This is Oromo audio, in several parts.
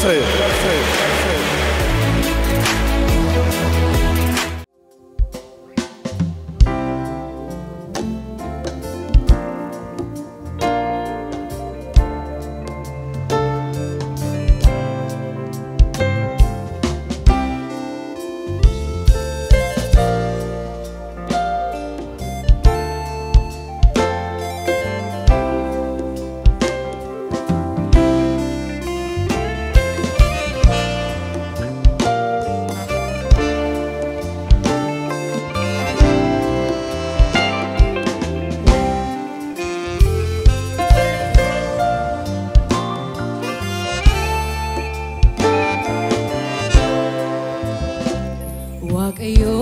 Say it. Say it. Say it. Waaqayyo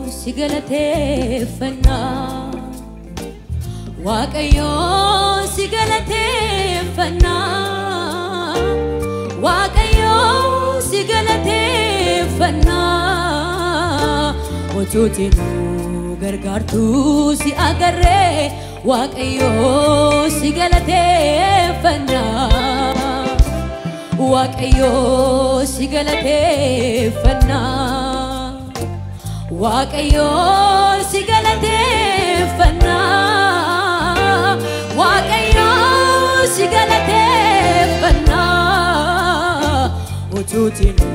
si galateeffanna, Waaqayyo si galateeffanna, Waaqayyo si galateeffanna. Utuuti nu gargaartu si agarree, Waaqayyo si galateeffanna, Waaqayyo si galateeffanna. Waaqayyo si galateeffanna, Waaqayyo si galateeffanna. Utuuti nu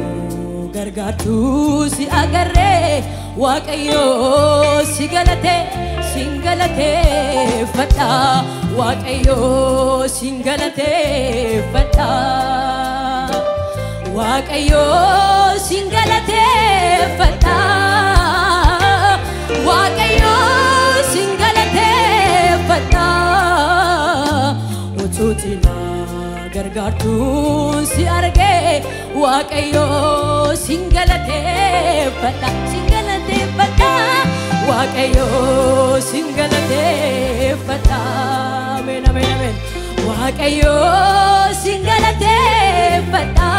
gargaartu si agarree, Waaqayyo si galate, si galateeffadha, Waaqayyo si galateeffadha, Waaqayyo si galateeffadha, Waaqayyo si galateeffadha. Utuuti na gargaartu si argee, Waaqayyo si galateeffadha, si galateeffadha, Waaqayyo si galateeffadha. Ameen, ameen, ameen. Waaqayyo si galateeffadha,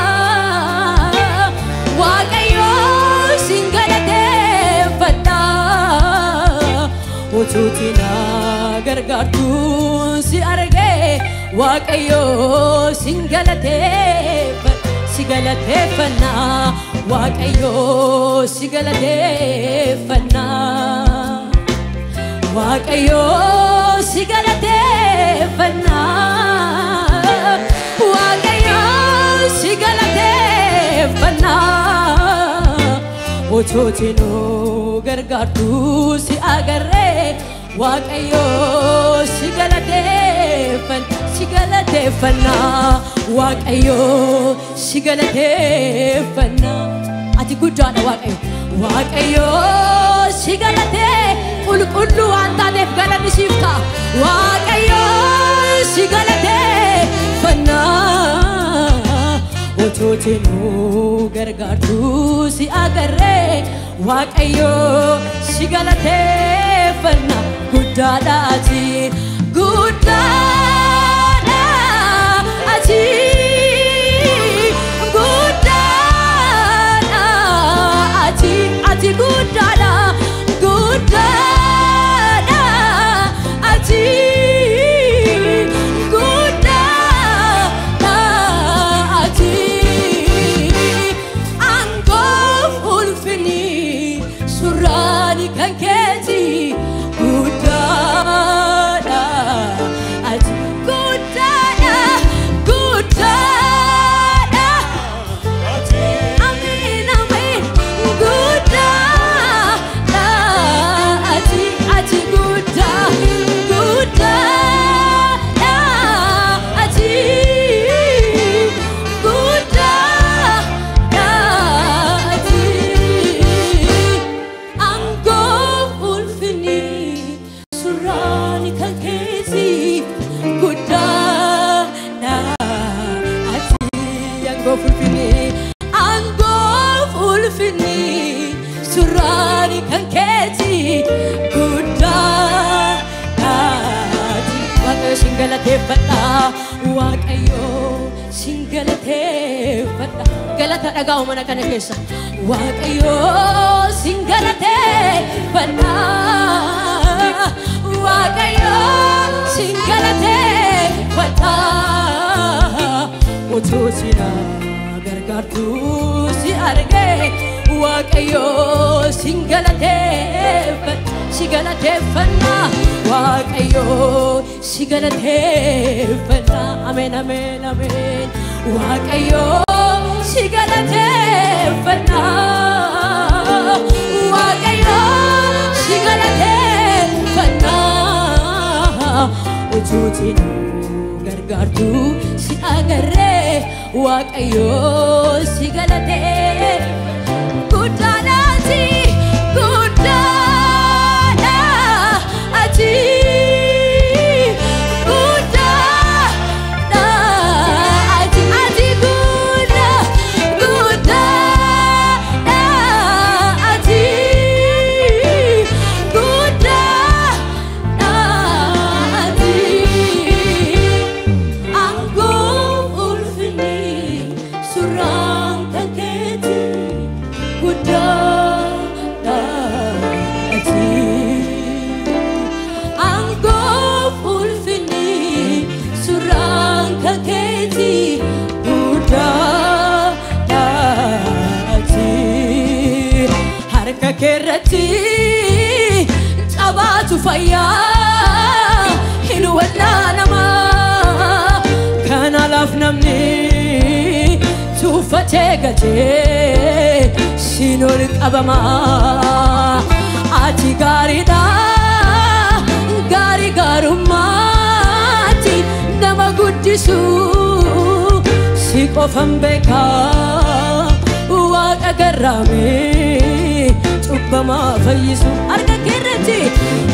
Waaqayyo si galateeffadha. Utuuti na gargaartu si argee, Waaqayyo si galateeffadha, si galateeffanna, Waaqayyo si galateeffanna, Waaqayyo si galateeffanna, Waaqayyo si galateeffanna. Utuuti nu gargaartu si agarree, Waaqayyo si galateeffanna, si galateeffanna, Waaqayyo si galateeffanna. Ati guddaadha Waaqayyo, Waaqayyo si galatee, qulqulluu waan taateef galanni siif ta'a. Waaqayyo si galateeffanna. Utuuti nu gargaartu si agarree, Waaqayyo si galateeffanna. Guddaadha ati, guddaadha ati, guddaadha ati, ati guddaadha, guddaadha ati, guddaadha ati. Angoof ulfinni surraani kan keeti, guddaadha ati, guddaadha, guddaadha. Ameen, ameen. Guddaadha ati, ati guddaa, guddaadha ati, guddaadha ati. Angoof ulfinni surraani kan keeti, guddaadha ati. Angoof ulfinni, angoof ulfinni surraani kan keeti, guddaadha ati. Waaqayyo sin galateeffadha, Waaqayyo sin galateeffadha. Galata dhagaa'u mana kana keessa. Waaqayyo sin galateeffadha, Waaqayyo sin galateeffadha. Utuu si na Gargaartu si argee Waaqayyo sin galateeffadha si galateeffadha Waaqayyo si galateeffadha Ameen ameen ameen Waaqayyo si galateeffadha Waaqayyo si galateeffadha Utuutiin gargaartu si agarree Waaqayyo si galateeffadha Guddaadhaati guddaadhaati guddaadhaati ati guddaa guddaadhaati guddaadhaati Aangoo ulfinni surraan kan keeti guddaadhaati Aangoo ulfinni surraan kan keeti guddaadhaati Harka keerratti cabaatu fayyaa hin wallaanamaa Kanaaf namni tuffatee gatee siin ol qabamaa Ati gaariidha gaarii gaarummaatti nama guddisu si qofan beekaa Waaqa garraamee cubbamaa fayyisu harka keerratti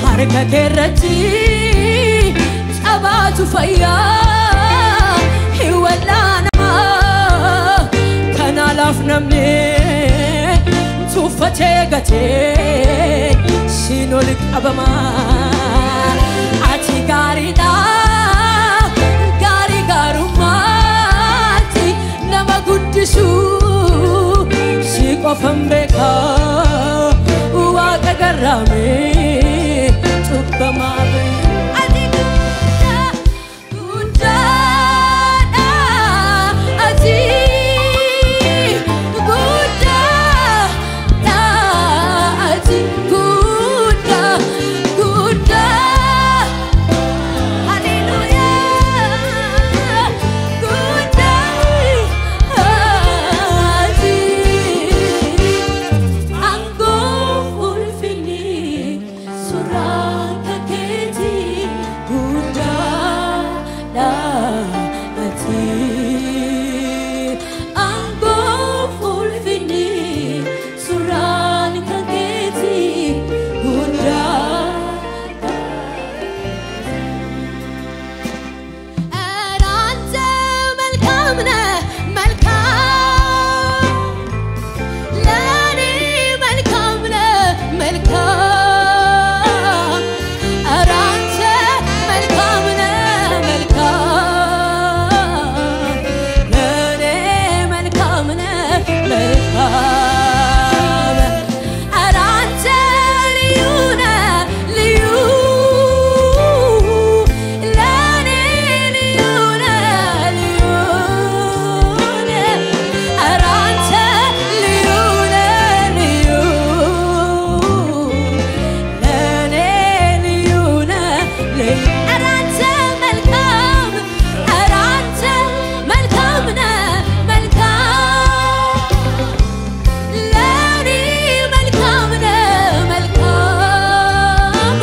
harka keerratti cabaatu fayyaa hin wallaanamaa Kanaaf namni tuffatee gatee siin ol qabamaa Ati gaariidha gaarii gaarummaatti nama guddisu si qofan beekaa Waaqa garraamee cubbamaa Ati guddaa guddaadha ati guddaadha ati guddaa guddaa Hallelujah guddaa ati Aangoo ulfinni surraan kan keeti guddaadha ati Aangoo ulfinni surraan kan keeti guddaadha ኧረ አንተ መልካም ነህ መልካም ለኔ መልካም ነህ መልካም ኧረ አንተ መልካም ነህ መልካም ለኔ መልካም ነህ መልካም ኧረ አንተ ልዩ ነህ ልዩ ለኔ ልዩ ነህ ልዩ ነህ ኧረ አንተ ልዩ ነህ ልዩ ለኔ ልዩ ነህ ልዩ ኧረ አንተ መልካም ኧረ አንተ መልካም ነህ መልካም ለኔ መልካም ነህ መልካም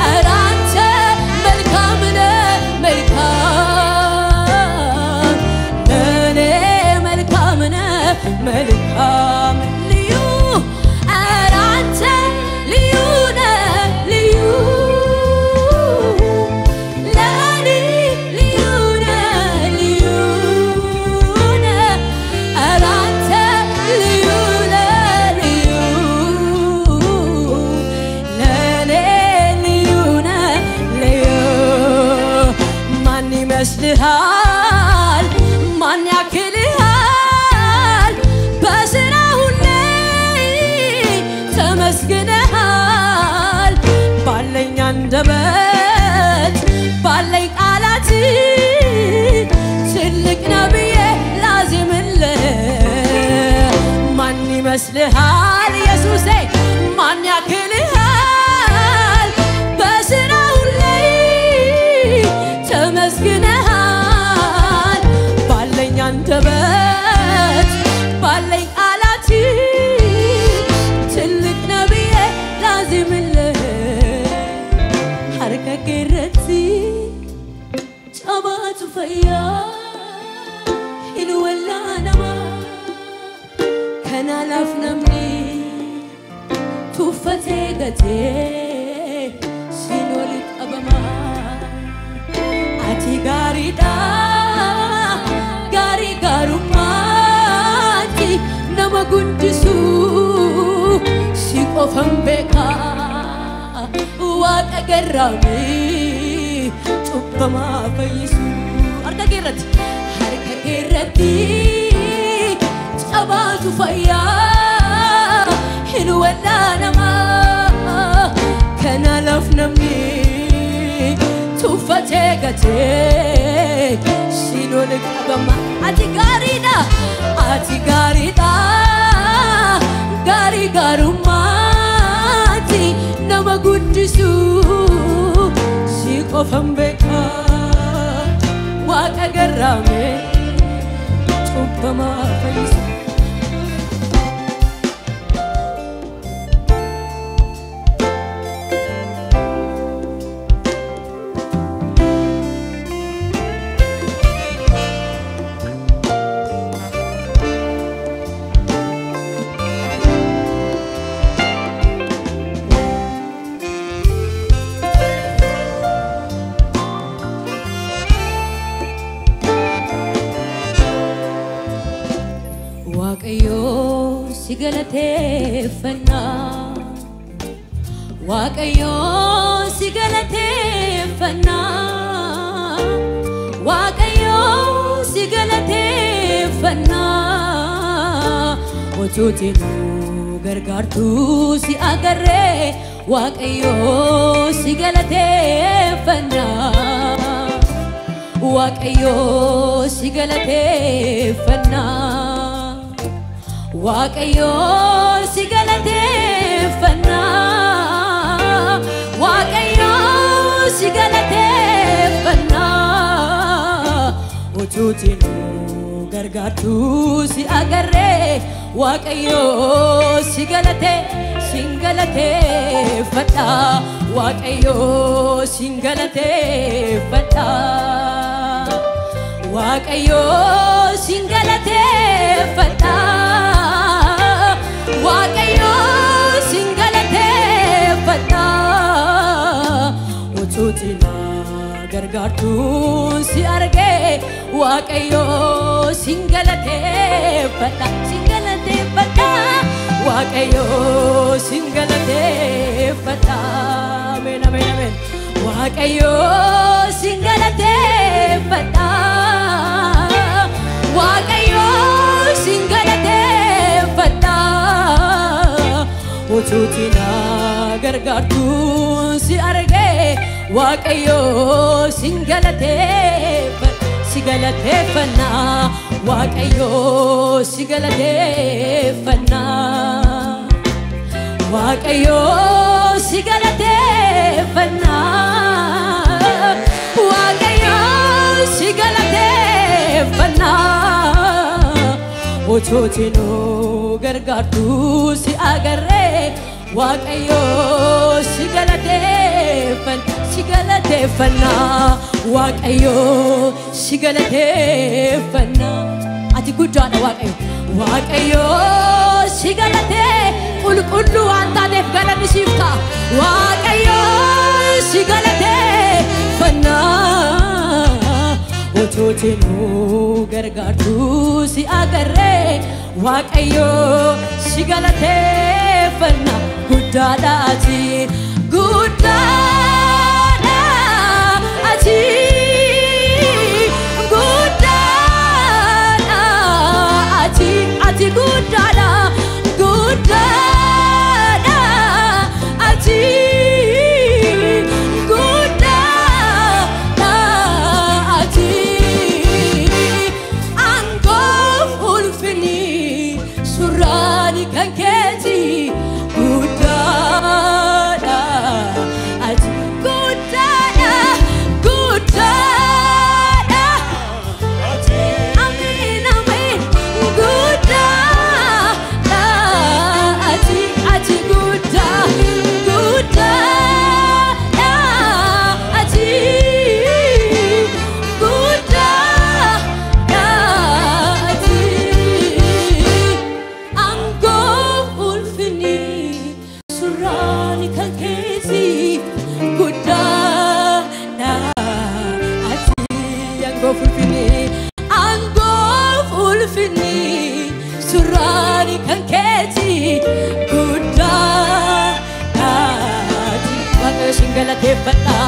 ኧረ አንተ መልካም ነህ መልካም ለኔ መልካም ነህ መልካም ልዩ ኧረ አንተ ልዩ ነህ ልዩ ለኔ ልዩ ነህ ልዩ ነህ ኧረ አንተ ልዩ ነህ ልዩ ለኔ ልዩ ነህ ልዩ ማን ይመስልሃል ማን ያክልሃል በስራ ሁሌ ተመስግነሃል ባለኝ አንደበት ባለኝ ቃላት ትልቅ ነህ ብዬ ላዜምልህ ይመስልሃል ኢየሱሴ ማን ያክልሃል በስራው ላይ ተመስግነሃል ባለኝ አንደበት ባለኝ ቃላት ትልቅ ነብዬ ላዚምልህ harka keerratti cabaatu fayyaa hin wallaanama kanaaf namni tuffatee gatee siin walitti qabama ati gaariidha gaarii gaarummaatti nama guddisu si qofan beekaa Waaqa garraamii cubbamaa fayyisu harka keerratti cabaatu fayyaa hin wallaanama kanaaf namni tuffatee gatee siin ol qabama ati gaariidha gaarii gaarummaatti nama guddisu si qofan beekaa Waaqa garraamee cubbamaa fayyisu. Waaqayyo si galateeffanna Waaqayyo si galateeffanna Waaqayyo si galateeffanna Otuuti nu gargaartu si agarree Waaqayyo si galateeffanna Waaqayyo si galateeffanna Waaqayyo si galateeffanna Waaqayyo si galateeffanna Otuuti nu gargaartu si agarree Waaqayyo si galateeffadha Waaqayyo si galateeffadha Waaqayyo si galateeffadha Waaqayyo si galateeffadha Otuuti na gargaartu si argee Waaqayyo si galateeffadha si galateeffadha Waaqayyo si galateeffadha Ameen ameen ameen Waaqayyo si galateeffadha Waaqayyo si galateeffadha Otuuti na gargaartu si argee Waaqayyo si galateeffadha Waaqayyo si galateeffanna Waaqayyo si galateeffanna Waaqayyo si galateeffanna Otuuti nu gargaartu si agarree Waaqayyo si galateeffanna Waaqayyo si galateeffanna Ati guddaadha Waaqayyo Waaqayyo si galatee qulqulluu waan taateef galanni siif ta'a Waaqayyo si galateeffanna Otuuti nu gargaartu si agarree Waaqayyo si galateeffanna Guddaadha ati guddaadha ati guddaadha ati ati guddaadha guddaadha ati guddaadha ati angoof ulfinni surraani kan galateeffadha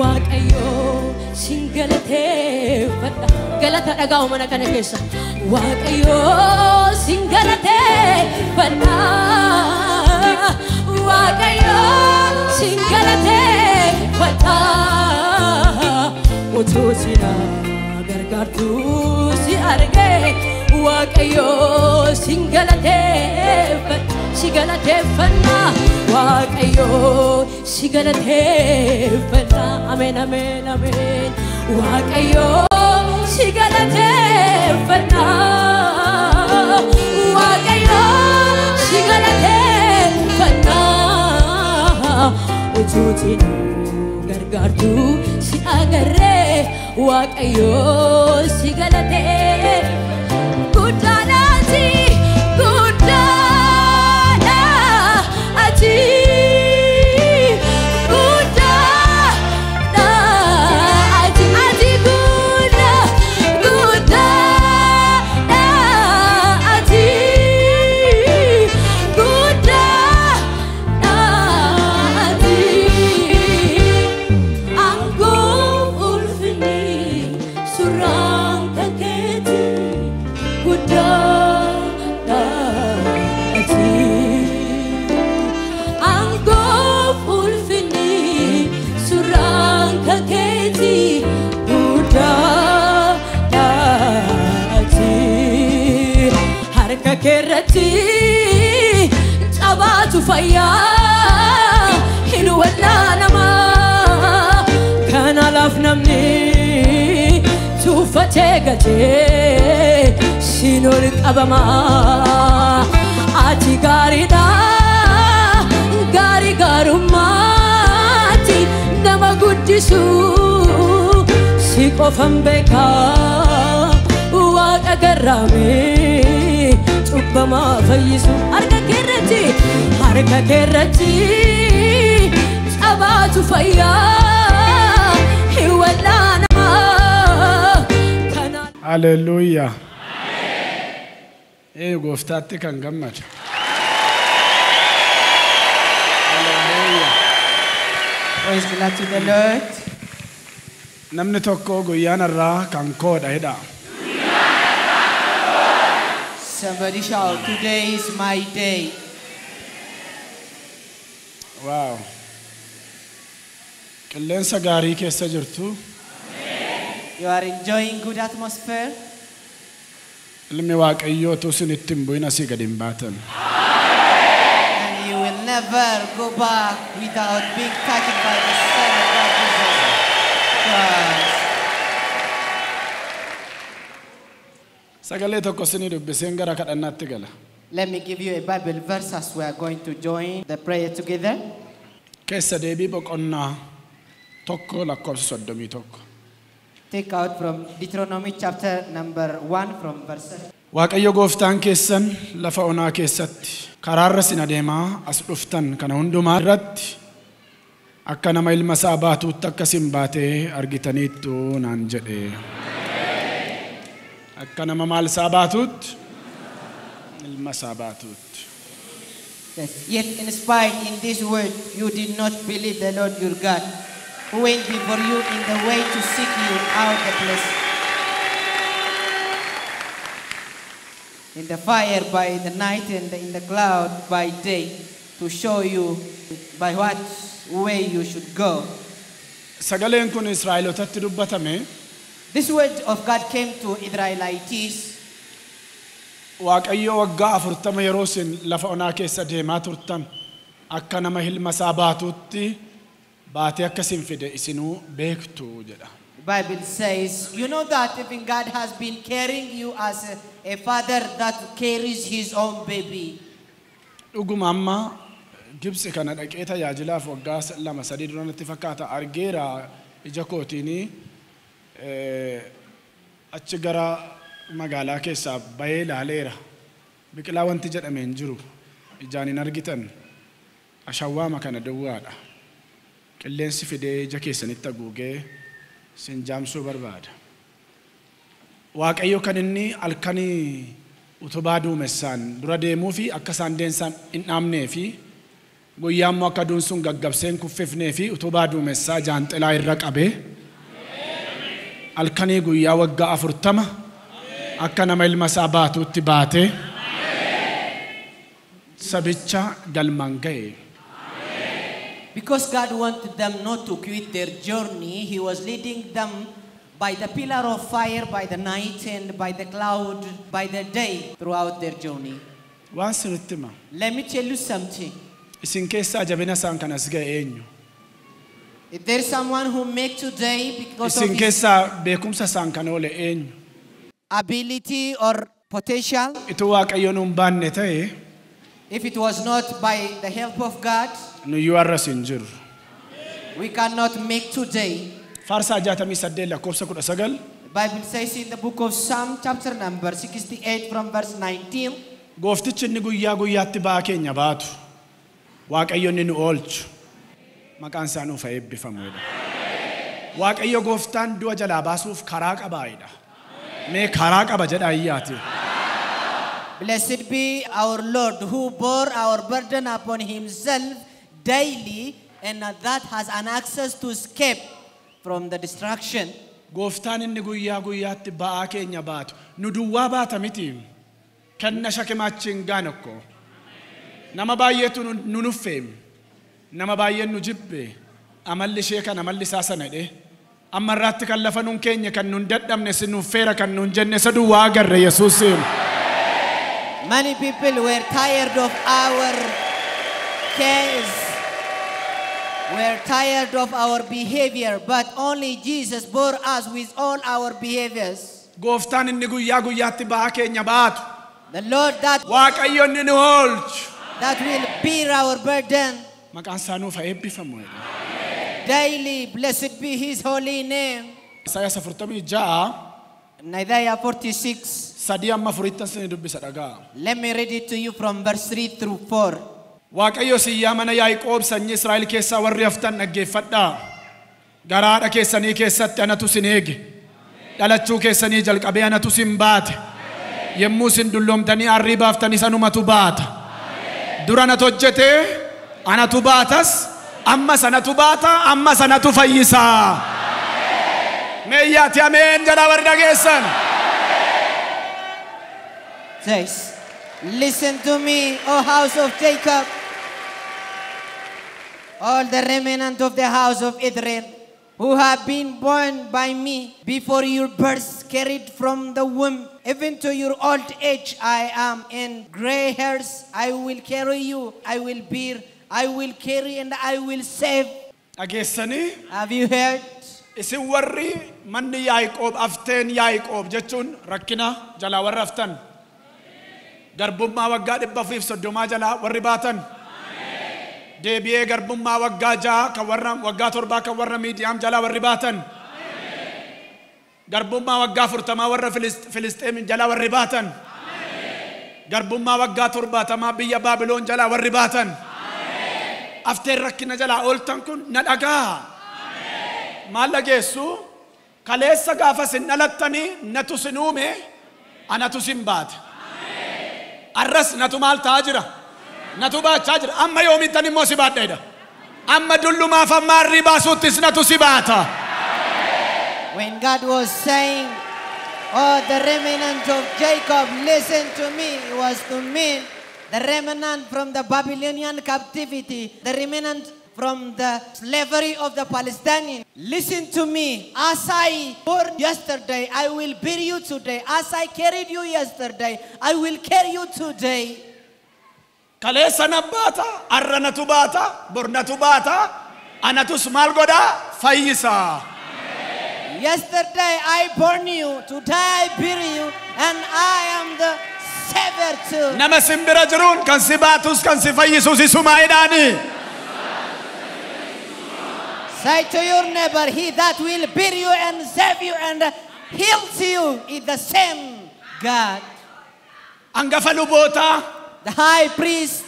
Waaqayyo sin galateeffadha galata dhagaa'u mana kana keessa Waaqayyo sin galateeffadha Waaqayyo sin galateeffadha utuu si na gargaartu si argee Waaqayyo sin galateeffadha si galateeffadha Waaqayyo si galateeffadha ameen ameen ameen Waaqayyo si galateeffadha Waaqayyo si galateeffadha utuu si nu gargaartu si agarree Waaqayyo si galatee guddaadha ati guddaadha ati guddaadha ati ati guddaa guddaadha ati guddaadha ati Angoo ulfinni surraan kan keeti guddaadha ati Angoo ulfinni surraan kan keeti guddaadha ati Harka keerratti cabaatu fayyaa hin wallaanamaa Kanaaf namni tuffatee gatee siin ol qabamaa ati gaariidha gaarii gaarummaatti nama guddisu si qofan beekaa waaqa garraamee cubbamaa fayyisu harka keerratti cabaatu fayyaa hin wallaanamaa kana Hallelujah. Ee gooftaatti kan gammadu. Hallelujah. Praise be to the Lord. Namni tokko guyyaan irraa kan koodha jedha. Somebody shout, today is my day. Wow. Qilleensa gaarii keessa jirtu. You are enjoying good atmosphere. Ilmi Waaqayyoo utuu isinitti hin bu'in asii gad hin baatan. And you will never go back without being touched by the Son of God, Jesus Christ. Sagalee tokko isinii dubbiseen gara kadhannaatti gala. Let me give you a Bible verse as we are going to join the prayer together. Keessa deebii boqonnaa 1 lakkoofsa 31. Take out from Deuteronomy chapter number 1 from verse Waaqayyo gooftaan keessan lafa onaa keessatti karaarra isin adeemaa as dhuftan kana hundumaa irratti akka nama ilma isaa baatuutti akka isin baatee argitaniittu naan jedhe. Akka nama maal isaa baatuutti? Ilma isaa baatuutti. Yes. Yet in spite in this word you did not believe the Lord your God, who went before you in the way to seek you out the place. In the fire by the night and in the cloud by day, to show you by what way you should go. Sagaleen kun Israa'elootatti dubbatame. This word of God came to Israelites. Waaqayyo waggaa 40 yeroo isin lafa onaa keessa deemaa turtan akka nama ilma isaa baatuutti baatee akka isin fide isinuu beektu jedha. The Bible says, you know that even God has been carrying you as a father that carries his own baby. Dhuguma amma Gibxi kana dhaqee tajaajilaaf waggaa 2-3 dura natti fakkaata argeera ija kootiin achi gara magaalaa keessaa bahee ilaaleera. Biqilaa wanti jedhame hin jiru. Ijaan hin argitan. Ashawwaama kana duwwaadha. Qilleensi fidee ija keessanitti haguugee sin jaamsuu barbaada. Waaqayyo kan inni halkanii utubaa duumessaan dura deemuu fi akka isaan deemsaan hin dhaabnee fi Guyyaa immoo akka aduun sun gaggabsee hin kuffifnee fi utubaa duumessaa jaanxilaa irra qabee halkanii guyyaa waggaa 40 akka nama ilma isaa baatuutti baatee sabicha galmaan ga'e. Because God wanted them not to quit their journey, He was leading them by the pillar of fire by the night and by the cloud by the day throughout their journey. Waan sinitti hima. Let me tell you something. Isin keessaa jabina isaan kan as ga'e eenyu? If there is someone who make today because of Isin his keessaa beekumsa isaan kan oole eenyu? ability or potential, Ituu Waaqayyo nuun baanne ta'e if it was not by the help of God, nuyyuu har'as hin jirru. we cannot make today. Faarsaa 68 lakkoofsa 19. The Bible says in the book of Psalm, chapter number 68, from verse 19, Gooftichi inni guyyaa guyyaatti ba'aa keenya baatu. Waaqayyo inni nu oolchu. Maqaan isaa nuuf haa eebbifamu jedha. Waaqayyo gooftaan du'a jalaa baasuuf karaa qabaa jedha. Mee karaa qaba jedha ayyaati. Blessed be our Lord who bore our burden upon himself daily and that has an access to escape from the destruction. Gooftaan inni guyyaa guyyaatti ba'aa keenya baatu. Nu duwwaa baata miti. Kenna shakimaachiin gaan okko. Nama baay'eetu nu nuffeem. Nama baay'een nu jibbe. Amalli ishee kan amalli isaa sana jedhe. Amma irraatti kan lafa nuun keenya kan nuun dadhabne si nuuf feera kan nuun jenne isa duwwaa agarre Yesuusiin. Many people were tired of our case, were tired of our behavior, but only Jesus bore us with all our behaviors. Gooftaan inni guyyaa guyyaatti ba'aa keenya baatu. The Lord that, Waaqayyo inni nu oolchu. that will bear our burden Maqaan isaa nuuf haa eebbifamu jedha. daily. Blessed be his holy name. Isaayyaas 46 In Isaiah 46, 3 amma 4 isin dubbisa dhagaa. let me read it to you from verse 3 through 4. Waaqayyo siyyaa mana Yaaqoob sanyii Israa'el keessaa warri haftan dhaggeeffadhaa. Garaadha keessanii keessatti anatu sin eege. Dhalachuu keessanii jalqabee anatu sin baate. Yemmuu isin dulloomtanii arrii baaftanii sanumatu baata. Dura anatu hojjetee anatu baatas ammas anatu baata ammas anatu fayyisaa. Meeyyaati ameen jedhaa warri dhageessan. Says, "Listen to me, O house of Jacob, all the remnant of the house of Israel, who have been born by me before your birth, carried from the womb, even to your old age. I am in gray hairs. I will carry you, I will bear, I will carry, and I will save." Dhageessanii. Have you heard? Isin warri manni Yaaqoob hafteen Yaaqoob jechuun rakkina jalaa warra haftan. Garbummaa waggaa 430 jalaa warri baatan. Deebi'ee garbummaa waggaa 6 kan warra waggaa 7 kan warra Miidiyaam jalaa warri baatan. Garbummaa waggaa 40 warra Filisxeem jalaa warri baatan. Garbummaa waggaa 70 biyya Baabiloon jalaa warri baatan. Hafteen rakkina jalaa ooltan kun na dhagaa. Maal dhageessu? Kaleessa gaafa sin dhalattanii natu sin uume anatu sin baate. Arras natu maal ta'aa jira? Natu baachaa jira. Amma yoomittan immoo si baadha jedha. Amma dullumaaf amma arrii baasuuttis natu si baata. When God was saying, "Oh, the remnant of Jacob, listen to me," it was to mean the remnant from the Babylonian captivity, the remnant from the slavery of the Palestinians. Listen to me. As I born yesterday, I will bear you today. As I carried you yesterday, I will carry you today. Kaleessa na baata, arra natu baata, bor natu baata, anatus maal godhaa? Fayyisaa. Yesterday I born you, today I bear you, and I am the savior too. Nama simbira jiruun kan si baatus kan si fayyisus isumaa jedhaani. Say to your neighbor, he that will bear you and save you and heals you is the same God. Hangafa lubootaa The high priest,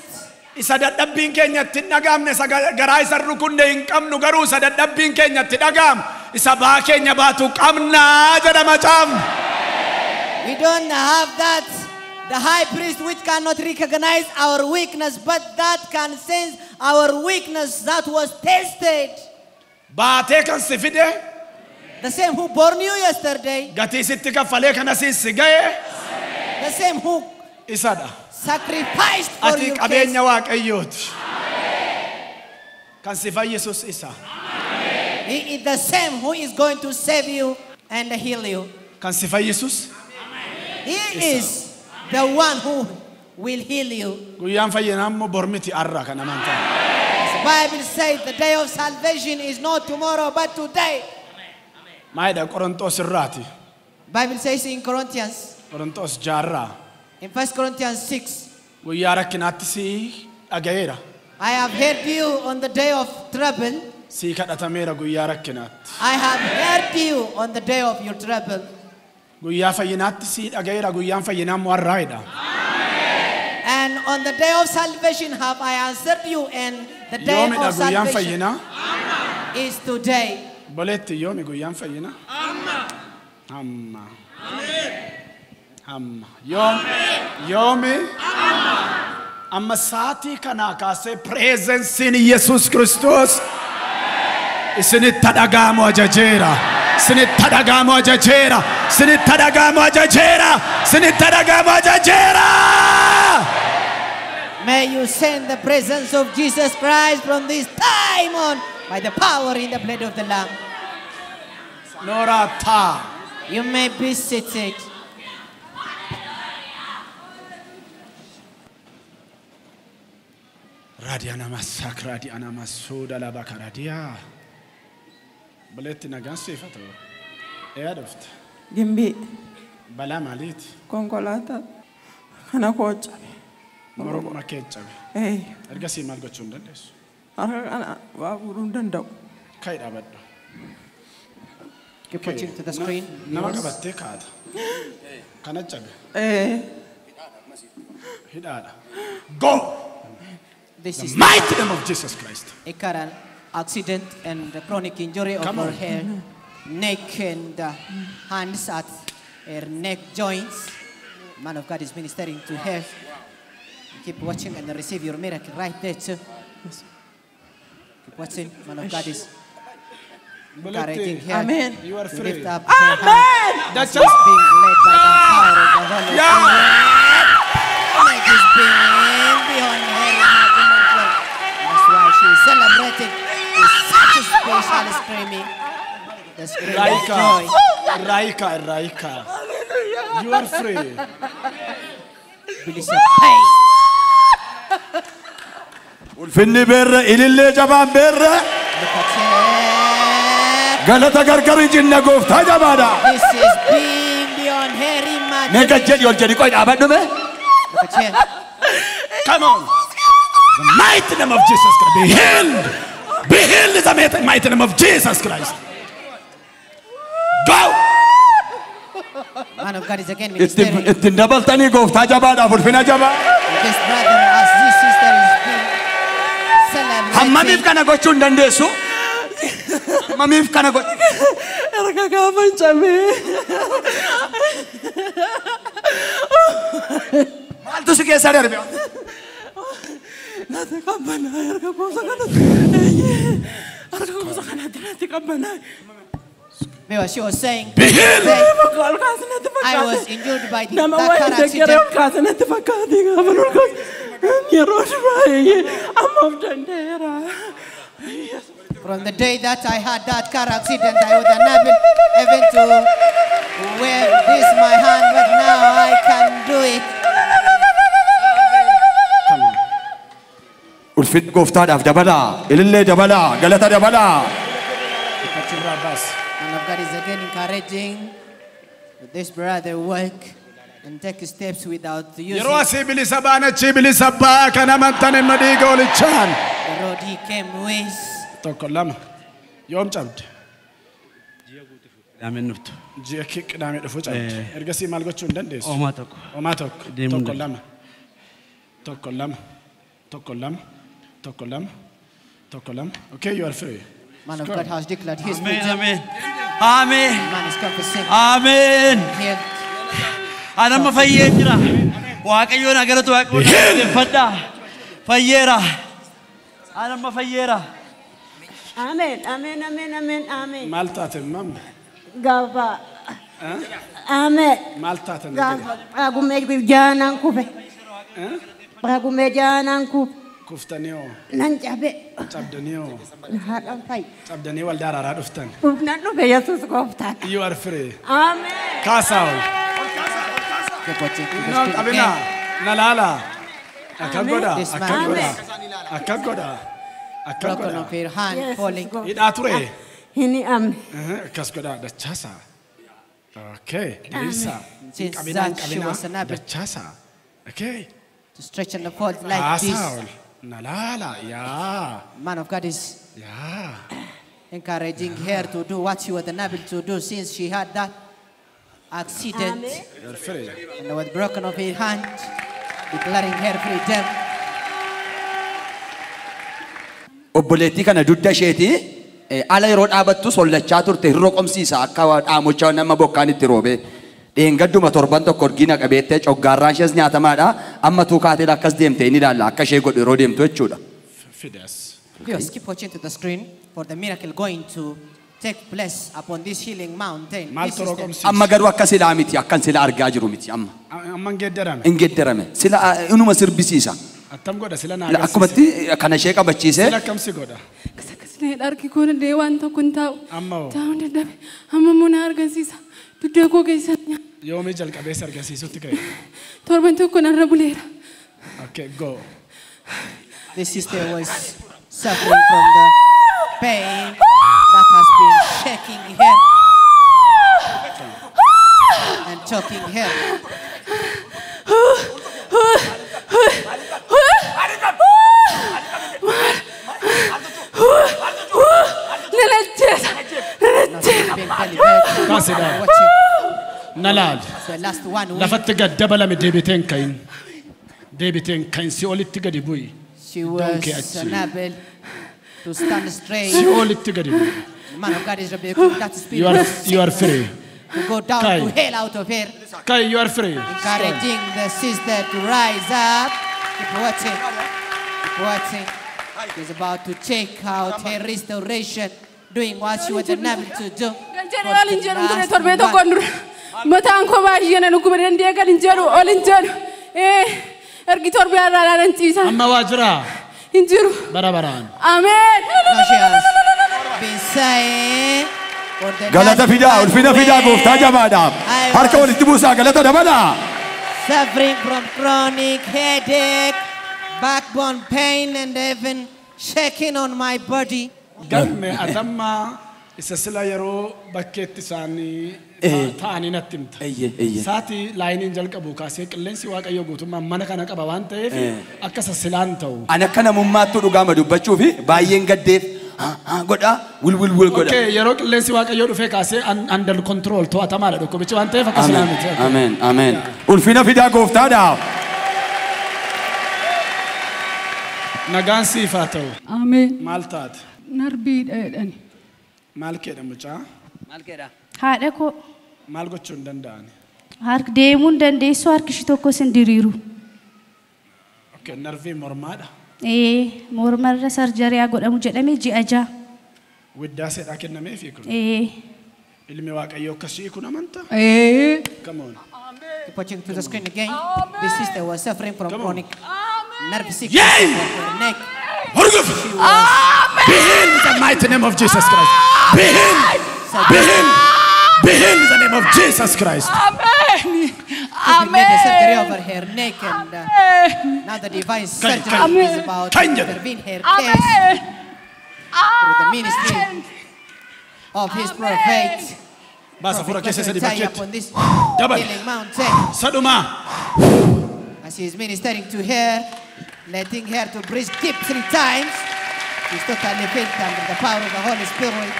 isa dadhabbiin keenya itti hin dhaga'amne isa garaa isa rukunne hin qabnu garuu isa dadhabbiin keenya itti dhaga'amu isa ba'aa keenya baatu qabnaa jedha macaafni. We don't have that The high priest which cannot recognize our weakness, but that can sense our weakness that was tested. Baatee kan si fide. The same who born you yesterday. Gatii sitti kaffalee kana si ga'e. The same who Isadha. sacrificed for Ati your case. qabeenya Waaqayyooti. Kan si fayyisus isa. He is the same who is going to save you and heal you. Kan si fayyisus. He is the one who will heal you. Guyyaan fayyinaa immoo bor miti har'a kan amantaa. The Bible says the day of salvation is not tomorrow but today. Maalidha Qorontos irraati. Bible says in Corinthians, Qorontos jaarraa. in 1 Corinthians 6, Guyyaa rakkinaatti si dhaga'eera. I have heard you on the day of trouble. Si kadhatameera guyyaa rakkinaatti. I have heard you on the day of your trouble. Guyyaa fayyinaatti si dhaga'eera guyyaan fayyinaa immoo har'aadha. And on the day of salvation have I answered you, and the day Yoomidha of guyyaan salvation fayyinaa? is today. Boleetti yoomi guyyaan fayyinaa? Amma. Amma. Yoom. Yoomi. Amma sa'aatii kanaa kaasee pireezensiin Yesuus Kiristoos isinitti dhaga'amu ajajeera. Isinitti dhaga'amu ajajeera. Isinitti dhaga'amu ajajeera. Isinitti dhaga'amu ajajeera. May you send the presence of Jesus Christ from this time on by the power in the blood of the Lamb. Nooraa taa. You may be seated. Raadiyaa masak raadiyaa masuuda laba karaadiyaa. Boleetti nagaan siif haa ta'u. Eeyaa dhufte. Gimbii Balaa maaliiti? konkolaataa kana koo cabe. Morma kee cabe. Ee, Ergasii maal gochuu hin dandeessu? harka kana waa fuudhuu hin danda'u. Ka'i dhaabadhu. Keep watching to the screen. Nama qabattee kaata. Kana cabe. Ee, Hidhaadha. Go! This The is mighty name of Jesus Christ. a car accident and the chronic injury of Come her on. hair, neck and hands at her neck joints. Man of God is ministering to her. Keep watching and receive your miracle right there too. Keep watching. Man of God is encouraging Boleetti. her Amen. You are to free. lift up her hand. Amen. That's She's just being led by the power of the Holy Spirit. Neck is being beyond her imagination. That's why she is celebrating with such a special screaming. The scream of Raika. joy. Raika, Raika. You are free. Bilisa pain. Ulfinni beerra ilillee jabaan beerra Look at her. galata gargar hin jinne gooftaa jabaadha. This is being beyond her Mee gad imagination. jedhi ol jedhi qoy dhaabadhu mee. Look at her. Come on. The mighty name of Jesus Christ. Be healed. Be healed in the mighty name of Jesus Christ. Go. Man of God is again Ittiin ministering. ittiin dabaltanii gooftaa jabaadhaaf ulfina jabaa. This brother as this sister is being Hammamiif celebrating. kana gochuu hin dandeessu? Hammamiif kana gochuu? Harka gaafa hin cabee. Maaltu si keessa darbe? Natti qabbanaa'e harka kuusa kanatti. Eeyyee. Harka kuusa kanatti natti qabbanaa'e. Because she was saying, Be healed. Bakka ol kaase natti I was fakkaate. injured by the, Nama that wayii car deeggaree ol accident. kaase natti fakkaate gaafa ol kaase. Yeroo duraa eeyyee amma of danda'eera. From the day that I had that car accident, I was unable even to wave this my hand, but now I can do it. Come on. Ulfinni gooftaadhaaf dabalaa, ilillee dabalaa, galata dabalaa. Achirraa baasi. Man of God is again encouraging this brother work and take steps without using Yeroo asii bilisa ba'an achii bilisa ba'a kan amantan immoo dhiiga olichaan. the road he came with. Tokko lama. Yoom cabde? Qidaameen dhuftu. Ji'a qidaamee dhufu cabde. Ergasii maal gochuu hin dandeessu? Homaa tokko. Homaa tokko. Deemuu hin Tokko lama. Tokko lama. Tokko lama. Tokko lama. Tokko lama. Okay, you are free. Man of God has declared his Ameen, freedom. ameen. Ameen. Man is confessing Ameen. healed. Ani amma fayyee jira. Waaqayyoon agaratu waaqayyoon fadhaa. Fayyeera. Ani amma fayyeera. Amen, amen, amen, amen, amen. Maal taate mamma? Gaafa. Amen. Maal taate? Gaafa Paagumee jaanaan kufe. Paagumee jaanaan kufe. Kuftanii hoo? Nan cabe. Cabdanii hoo? Haadhaan fayyi. Cabdanii waldaa araaraa dhuftan. Dhufnan dhufe Yesuus gooftaan. You are free. Amen. Kaasaa ol. Keep watching to the No, screen qabinaa. again. Na laala. Akka godha. This Akka man godha. Akka godha. Akka broken godha. of her hand, Yesuus falling. gooftaan. Hidhaa ture. Hin amne. Akkas godha. Dachaasa. Okay. Diriirsa. Since Qabinaa that she was qabinaa. unable Dachaasa. Okay. to stretch and fold like this. Kaasaa ol. Na laala. Yaa. Man of God is Yaa. encouraging her to do what she was unable to do since she had that accident You are free. and was broken of her hand, declaring her freedom. Obboleettii kana dugda isheetii ala yeroo dhaabattu sollachaa turte hirroo qomsiisa akka dhaamochaa nama bokkaan itti roobe. Dheengadduma torban tokko orgiina qabeettee coggaarraan ishees nyaatamaadha. Amma tuukaateen akkas deemte inni ilaalla akka ishee godhu yeroo deemtu jechuudha. Fides. Viewers, keep watching to the screen for the miracle going to take place upon this healing mountain. Maal This toroo is the qomsiisa? Amma garuu akka silaa miti akkan sila argaa jiru miti amma. Amma hin geeddarame. Hin geeddarame. Sila inuma sirbisiisa. Attam godha sila na agarsiisa. Akkumatti kana ishee qabachiisee Sila akkam si godha? Akkas akkas na hidha harki koo danda'ee waan tokko hin taa'u. Amma hoo? Taa'uun dadhabe. Amma immoo na argisiisa. Dugda koo keessa Yoomii jalqabee si argisiisutti ka'e? torban tokko narra buleera. Okay, go. This sister was suffering from the pain that has been shaking her and choking her. Nan ajjeesa. Nan Now ajjeesa. she's been elevated. Kaasi dha. Watching Na laali. the last 1 week, Lafatti gad dabalame deebitee hin ka'in. Deebitee hin ka'in si olitti gadi bu'i. she Iddoon kee was achi. unable to stand straight. Si olitti gadi bu'i. The man of God is rebuking that spirit You are free. to go down Kai. to hell out of her, Kai, you are free. encouraging the sister to rise up. Keep watching. Keep watching. She's about to check out her restoration, doing what she was unable to do. Gal jedhee for ol hin the jedhu ture last torbee one tokkoon dura. Mataan koo baay'ee na dhukkube danda'ee gal hin jedhu ol hin jedhu. Ergi torbee irraa nan ciisa. Amma waa jiraa? Hin jiru. Bara baraan. Ameen. Now she has been saying for the Galata last fidaa one ulfina fidaa week, gooftaa jabaadhaaf. I Harka was walitti buusaa galata dabalaa. suffering from chronic headache, backbone pain, and even shaking on my body. Galme atamma isa sila yeroo bakkeetti isaanii ta'anii natti himta. Eeyye, eeyye. Saati laayiniin jalqabu kaasee qilleensi waaqayyoo guutummaa mana kana qaba waan ta'eef akka isa silaan ta'u. Ani akka namummaattuu dhugaama dubbachuu fi baay'een gaddeef godha wul wul wul godha. Okay, yeroo qilleensi waaqayyoo dhufee kaasee under control to'atamaadha dhukkubichi waan ta'eef akka silaa miti. Ameen, ameen. Ulfina fidaa gooftaadhaaf. Nagaan siif haa ta'u. Ameen. Maal taate? Narbiidha jedhani. Maal keedha mucaa? Haadha koo Maal gochuu hin danda'ani? harka deemuu hin dandeessu harki ishii tokkos hin diriiru. Okay, narvii mormaadha. Mormarra sarjariyaa godhamu jedhame ji'a 6. Widdaa seedhaa kennameefi kun. Ilmi waaqayyoo akkasii kun amantaa? Come on. Keep watching to the screen again. This sister was suffering from Come on. chronic nerve sickness Yay! on her neck. Hordof! She was Be healed in the mighty name of Jesus Christ. Be healed. Be healed. Be healed in the name of Jesus Christ. Ameen. to be made a surgery Ameen. over her neck, and now the divine Kai, surgery kai. is about to Kai. intervene her case Ameen. through the ministry of his prophet. Baasa fuula Prophet keessa sadi Isaiah bakkeetti. upon this Dabal. healing mountain Sadhumaa. as he is ministering to her, letting her to breathe deep 3 times. She's totally filled under the power of the Holy Spirit.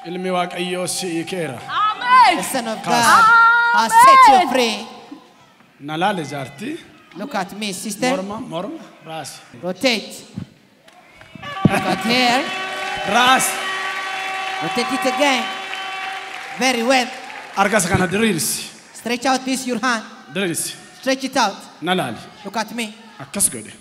Ilmi waaqayyoo si hiikeera. Ameen. The Son of God has set you free. Na laale jaartii. Look at me, sister. Morma, morma, raasi. Rotate. Look at her. Raasi. Rotate it again. Very well. Harka isa kana diriirsi. Stretch out this your hand. Diriirsi. Stretch it out. Na laali. Look at me. Akkas godhe.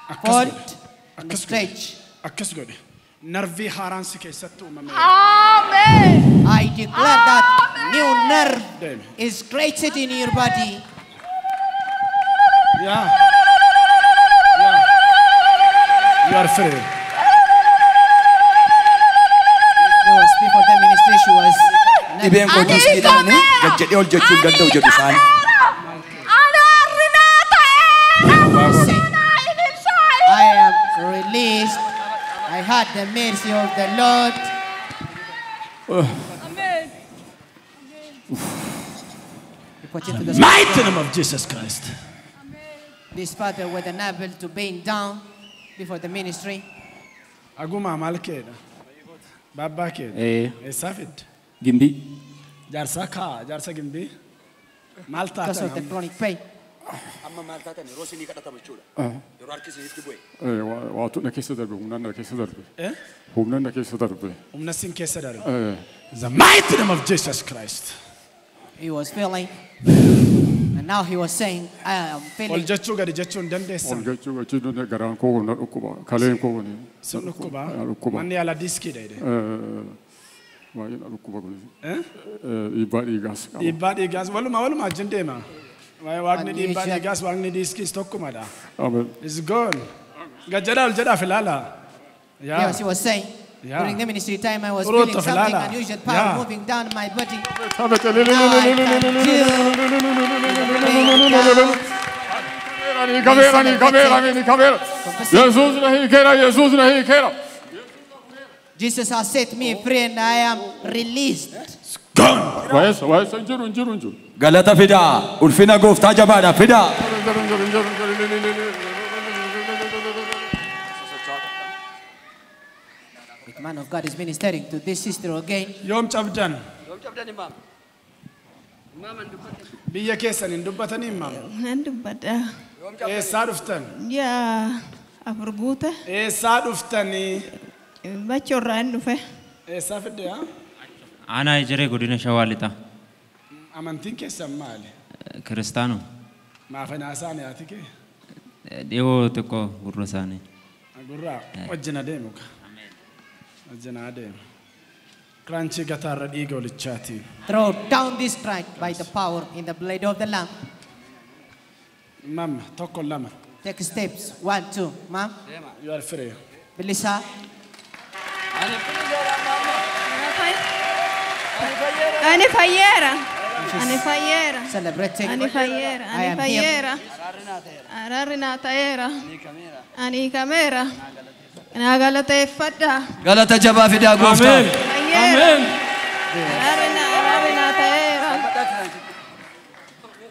Akkas Fold godhe. and Akkas godhe. stretch. Akkas godhe. Narvii haaraan si keessatti uumame. Amen. I declare that new nerve Deemi. is created in your body. Yaa. Yaa. You are free. There was before the ministry, she was Dhibeen koo diiskiidhaan gad jedhee ol jechuu hin danda'u jedhu isaan. Araarri naa ta'eera. saying, I am released. I had the mercy of the Lord. Ameen. He put it to the Mighty name of Jesus Christ. This father was unable to bend down before the ministry. Agumaa maal keedha? Baabbaa keedha? Ee. Eessaa fidde? Gimbii. Jaarsaa kaa, jaarsa gimbii. Maal Because of the taatan? chronic pain. Amma maal taatan yeroo isinii kadhatamu jechuudha. Yeroo harki isinitti bu'e. Waatu na keessa darbe, humnaan na keessa darbe. Eh? Humnaan na keessa darbe. Humna sin keessa darbe. Eh, The mighty name of Jesus Christ. He was feeling. And now he was saying, I am Ol feeling. jechuu gadi jechuu hin Ol dandeessan. jechuu gachuu danda'e garaan koo na dhukkuba. Kaleen koo ni. Sin dhukkuba. Na dhukkuba. Manni yaala diiskiidha jedhe. Eh, baay'ee na dhukkuba kunis. Eh? Eh, dhiibbaa dhiigaas qaba. Dhiibbaa dhiigaas walumaa walumaa wajjin deema. Waaqni dhiibbaa Unusual. dhiigaas waaqni diiskiis tokkumadha. Amen. Is gone. Gad jedhaa ol jedhaaf ilaala. Yaa. Yes, he was saying, Yeah. during the ministry time, I was Ruth feeling of something Lala. unusual power Yeah. moving down my body. Now I can feel bend down. Ani kabeera, ani kabeera, ani kabeera. Yesuus na hiikeera, Yesuus na hiikeera. Jesus has set me free and I am released. Waa'eessa, waa'eessa hin jiru, hin jiru, hin jiru. Galata fidaa. Ulfina gooftaa jabaadha fidaa. Hin jiru, hin jiru, hin jiru, hin jiru. The man of God is ministering to this sister again. Yoom cabdan? Biyya keessan hin dubbatanii maam? Nan dubbadha. Eessaa dhuftan? Ji'a 4 guute Eessaa dhuftanii? bachoorraa hin dhufe. Eessaa fidde haa? Aanaa Ejeree godina Shawaa Lixaa. Amantiin keessan maali? Kiristaanuma. Maaf haasaan haati kee? Dhiyoo xiqqoo gurra isaanii. Gurraa wajjin adeemu ka. Wajjin adeemu. Kiraanchii gataarra dhiiga olichaatiin. Throw down this crutch by the power in the blade of the Lamb. Mamma tokko lama. Take steps. One, two. Ma'am. You are free. Bilisa. Ani fayyeera. Ani fayyeera. Celebrating. Ani fayyeera. I Ani am healed. fayyeera. Araarri naa ta'eera. Ani hiikameera. Naa galateeffadha. Galata jabaa fidaa gooftaa. Fayyeera. Araarri naa ta'eera.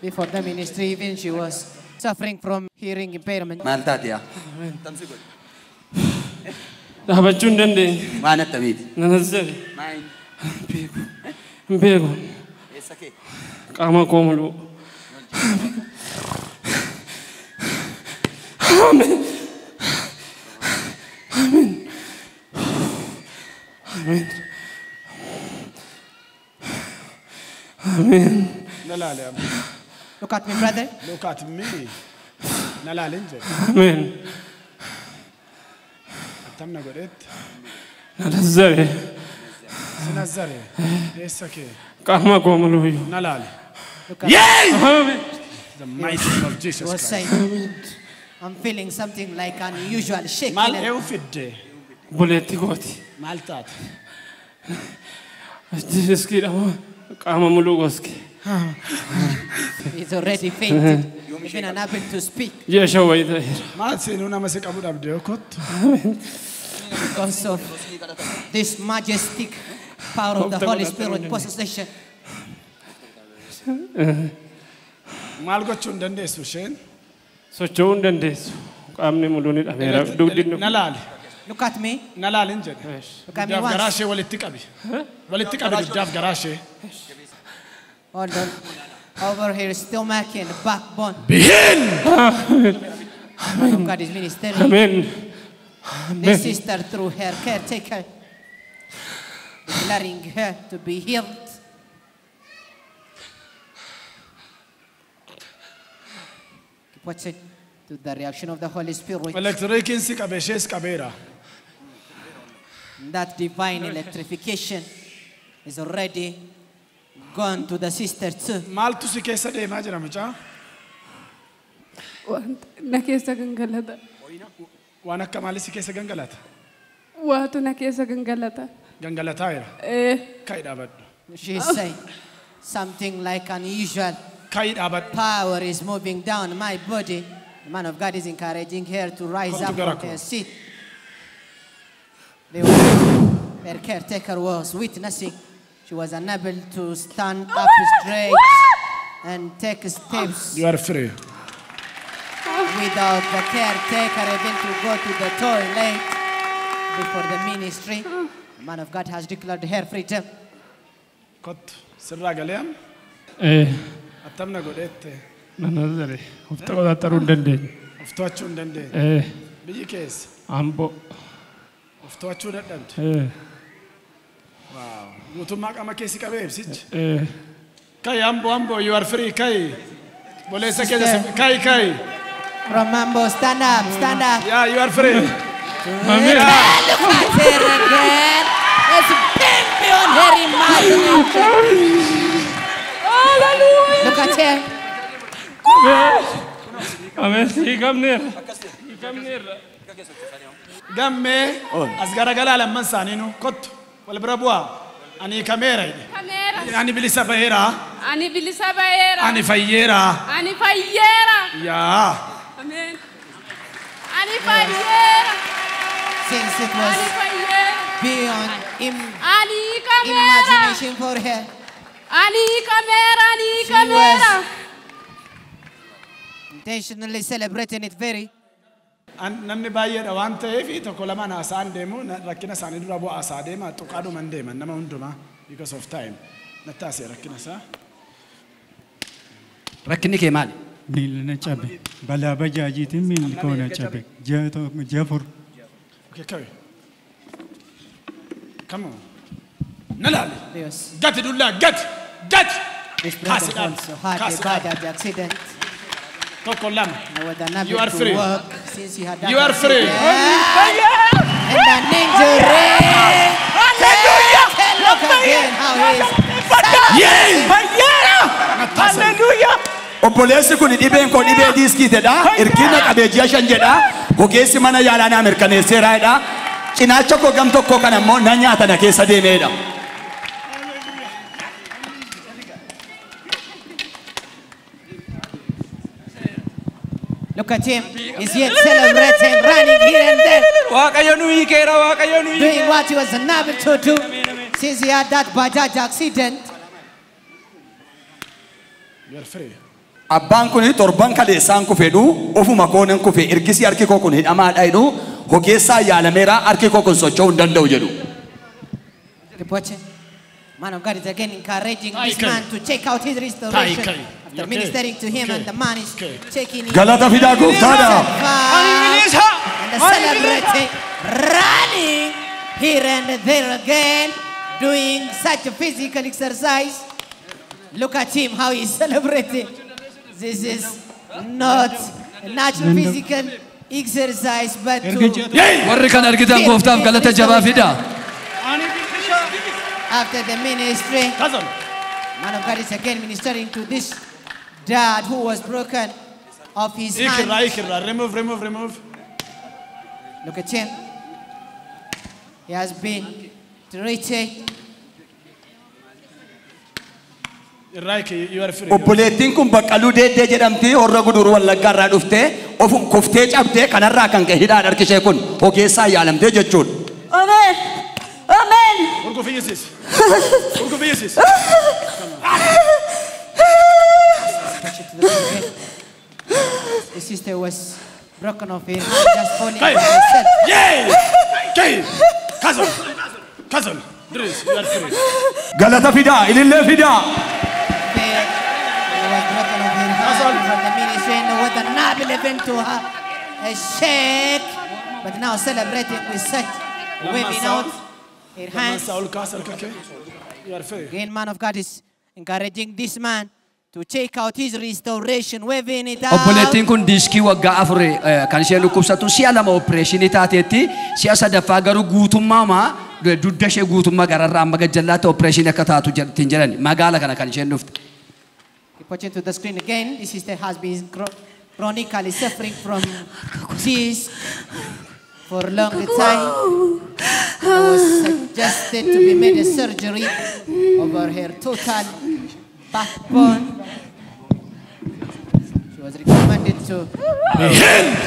Before the ministry, even she was suffering from hearing impairment. Maal taate yaa? Dhaabachuu hin dandeenye. Waan attamiiti? Nan azzare. Hin beeku. Eessa kee? Qaama koo muluu. Ameen. Ameen. Ameen. Ameen. Na laale amma. Look at me, brother. Look at me. Na laale hin jedhe. Ameen. Attam na godhetti. Nan azzare. Sin azzare. Eessa kee? Qaama koo muluu. Na laale. Look at Ameen. The mighty name of She Jesus was Christ. saying, I'm feeling something like unusual shaking. Maal eewu fidde? Obboleettii kooti. Maal taate? Diskiidha qaama muluu goske. He's already fainted, even unable to speak Ji'a 5 wayii ta'eera. Maal seenuu nama si qabu dhabde kottu. because of this majestic power of the Holy Spirit possession. Maal gochuu hin dandeessu isheen? Socho'uu hin dandeessu. Qaamni muluu ni dhabeera. Dugdi Na laale. Look at me. Na laale hin jedhe. Look at me Dugdaaf garaa once. ishee walitti qabi. Walitti qabi dugdaaf garaa ishee. Hold on. Over her stomach and backbone. Be healed! Man of God is ministering. Ameen. This sister through her caretaker, declaring her to be healed. Keep watching to the reaction of the Holy Spirit. Elektirikiin si qabe ishees qabeera. That divine electrification is already gone to the sister too. Maaltu si keessa deemaa jira mucaa? Wanta na keessa gangalata. Waan akka maalii si keessa gangalata? Waatu na keessa gangalata. Gangalataa jira. Eh. Ka'i dhaabadhu. She is saying something like unusual Ka'i dhaabadhu. Power is moving down my body. The man of God is encouraging her to rise Kottu up gara from koo. Her seat. Her caretaker was witnessing. She was unable to stand up straight and take steps You are free. Without the caretaker, even to go to the toilet before the ministry. The man of God has declared her freedom. Kottu sirraa galee amma Eh, attam na godheette nana zare. Of qoxaxaruu hin dandeenye. Of to'achuu hin dandeenye. Eh, Biyyi keessa Amboo. Of to'achuu dadhabde. Eh, Waaw. Guutummaa qaama keessi qabee ibsichi. Eh. Ka'i Amboo Amboo, you are free, ka'i. Boleessa keessa ka'i ka'i. From Ambo, stand up, stand up. Yeah, you are free. Amen. Look at her again. It's been beyond her imagination. Hallelujah. Look at her. Ameen. Hiikamneerra. Hiikamneerra. Gammee as garagalaa lamman isaaniinu kottu wal bira bu'aa. Ani hiikameera jedhe. Kameera. Ani bilisa baheera. Ani bilisa baheera. Ani fayyeera. Ani fayyeera. Yaa. Ameen. Ani fayyeera. Since it was Ani fayyeera. Beyond Ani hiikameera. imagination for her, Ani hiikameera. Ani she hiikameera. Was intentionally celebrating it very. Namni baay'eedha waan ta'eef tokko lamaan haasa'an deemu rakkina isaanii dura bu'aa haasaa deema tuqaadhuman deeman nama hundumaa because of time natti haasa'e rakkina isaa. Rakkinni kee maali? Miilli na cabe. Balaa bajaajiitiin miilli koo na cabe. Ji'a tokko ji'a 4. Okay, kawi. Come on. Na laali. Yes. Gati dullaa gati gati. This brother Kaasi also had a Kaasi bad accident. Tokko lama. And was unable You are to free. Work since he had that You are free. Accident. And an injury. Hallelujah. Look again how he is. Hallelujah. Obboleessi kun dhibeen koo dhibee diiskiitedha. Irkina qabee ji'a 5 jedha. Ogeessi mana yaalaa naa mirkaneesseera jedha. Cinaacha koo gam tokkoo kana immoo na nyaata na keessa deemeedha. Look at him. He's yet celebrating, running here and there, Waaqayyo nu hiikeera, Waaqayyo nu doing hiikeera. What he was unable to do since he had that Bajaj accident. You are free. Abbaan kun torban kaleessaan kufedhu ofuma koonan kufe ergisii harki koo kun hidhamaadha jedhu ogeessaa yaalameera harki koo kun socho'uu hin danda'u jedhu. Keep watching. Man of God is again encouraging Tai this kai. Man to check out his restoration. Tai kai. After Okay. ministering to him, Okay. and the man is Okay. checking it. Galata fidaa gooftaadhaaf. Ani bilisa. And Ani bilisa. celebrating, running here and there again, doing such a physical exercise. Look at him, how he's celebrating. This is not a natural physical exercise, but to Warri kan argitan gooftaaf galata jabaa fidaa. Ani bilisa. After the ministry, Cousin. Man of God is again ministering to this dad who was broken of his Ikirraa hand. ikirraa remove remove remove. Look at him. He has been treated. Irraa iki, you are free. Obboleettiin kun Baqqaluu Deeddee jedhamti horra guduruu Wallaggaa irraa dhuftee ofum kuftee cabdee kanarraa kan ka'e hidhaan harki ishee kun ogeessaa yaalamtee jechuudha. Ameen. Ameen. Urgufii iyyisiis. Urgufii iyyisiis. Touch it to the again. The sister was broken off her hand, just falling Kai. by herself. Yay! Kai! Cousin. Cousin. Dris, you are free. Galata fidaa, ilillee fidaa. There was broken off her hand from the ministry and was unable even to have a shake, but now celebrating with such waving out her hands. Lamman isaa ol kaas harka kee. You are free. Again, man of God is encouraging this man to check out his restoration, waving it out. Obboleettiin kun diiskii waggaa 4 kan isheen dhukkubsattu si'a 2 opereeshinii taateetti si'a 3ffaa garuu guutummaa dugda ishee guutummaa gararraa amma gajjallaatti opereeshinii akka taatu ittiin jedhan magaala kana kan isheen dhufte. Keep watching to the screen again. This sister has been chronically suffering from disc for a long time. And was suggested to be made a surgery over her total backbone. She was recommended to be healed.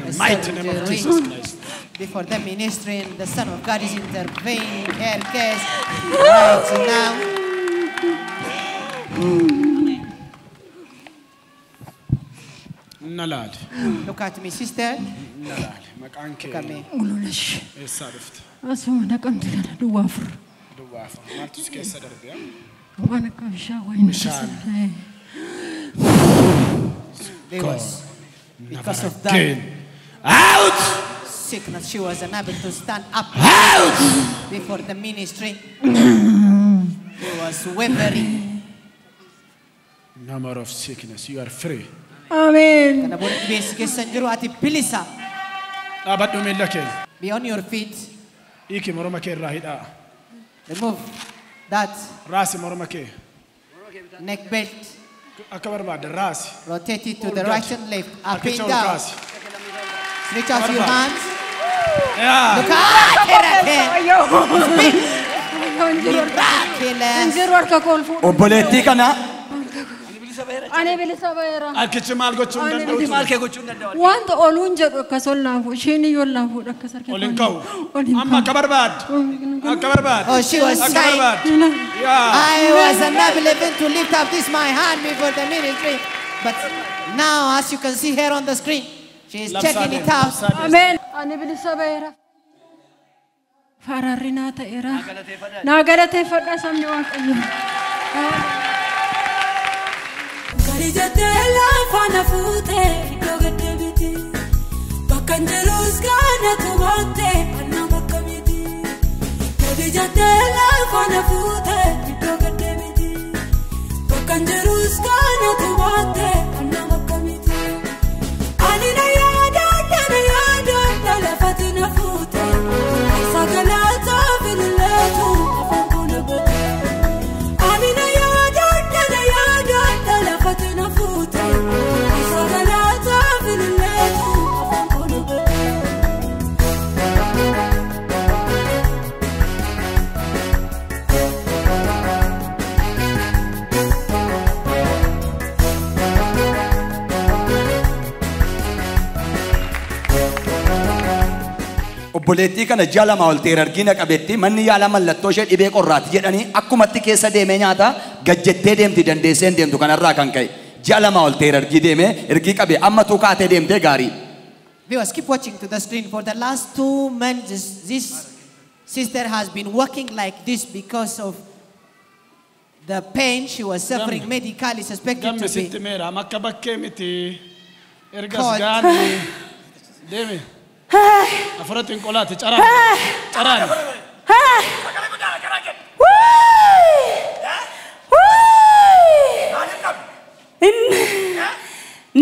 A Mighty name of surgery Jesus Christ. Before the ministry, and the Son of God is intervening in her case right now. Na laali. Look at me, sister. Na laali. Maqaan kee Look at me. Mulunesh. Eessaa dhufte? Asuma naqamte kana duwwaa 4. Duwwaa 4. Maaltu si keessa darbe? Waan akka bishaan wayii. Bishaan. There was, because of that Again. Out! sickness, she was unable to stand up Out! before the ministry. She was wavering. No more of sickness. You are free. Ameen. Kana booda dhibee si keessa hin jiru, ati bilisa. Dhaabadhu miilla kee. Be on your feet. Hiiki morma kee irraa hidhaa. Remove that Raasi morma kee. neck belt. Akka barbaadde raasi. Rotate it to the right and left, up and Harkicha ol down. kaasi. Reach out your hands. Yaa. Look at her. Miraculous. Injiru harka koo ol fuudhu. Obboleettii kana Ani bilisa ba'eera. Harkichi maal gochuu hin danda'u? Maal kee gochuu hin danda'u? Wanta oluun jedhu akkas ol naafu isheen iyyuu ol naafuudha akkas harka Ol hin ka'u. Amma akka barbaadde. Akka barbaadde. Oh, she was Akka saying, barbaadde. Yaa. I was unable even to lift up this my hand before the ministry. But now, as you can see here on the screen, she is checking it out. Ameen. Ani bilisa ba'eera. Fararri naa ta'eera. Naa galateeffadha sabni Waaqayyo. Gadi jettee lafa na fuutee iddoo gad deebiti. Bakka hin jirus kanatu baattee anna bakka miti. Gadi jettee lafa na fuutee iddoo gad deebiti. Bakka hin jirus kanatu baattee anna bakka miti. Ani na yaada na yaada lafatti na fuutee. Sagalataa filileetu afaan koo na gootee. Ani na yaada na yaada lafatti na fuutee. Sagalataa filileetu afaan koo na gootee. Obboleettii kana ji'a 2 ol ta'eera argina qabeetti manni yaalaa mallattoo ishee dhibee qorraati jedhanii akkumatti keessa deemee nyaata gajjettee deemti dandeessee hin deemtu kanarraa kan ka'e ji'a 2 ol ta'eera ergii deemee ergii qabe amma tuu kaatee deemtee gaarii. Viewers, keep watching to the screen. For the last 2 months, this sister has been walking like this because of the pain she was suffering, medically suspected Gammi to sitti be meera. Amma akka bakkee miti. Ergas caught. gaanii. Deemi. Afuratti hin qolaati. Caraan. Caraan.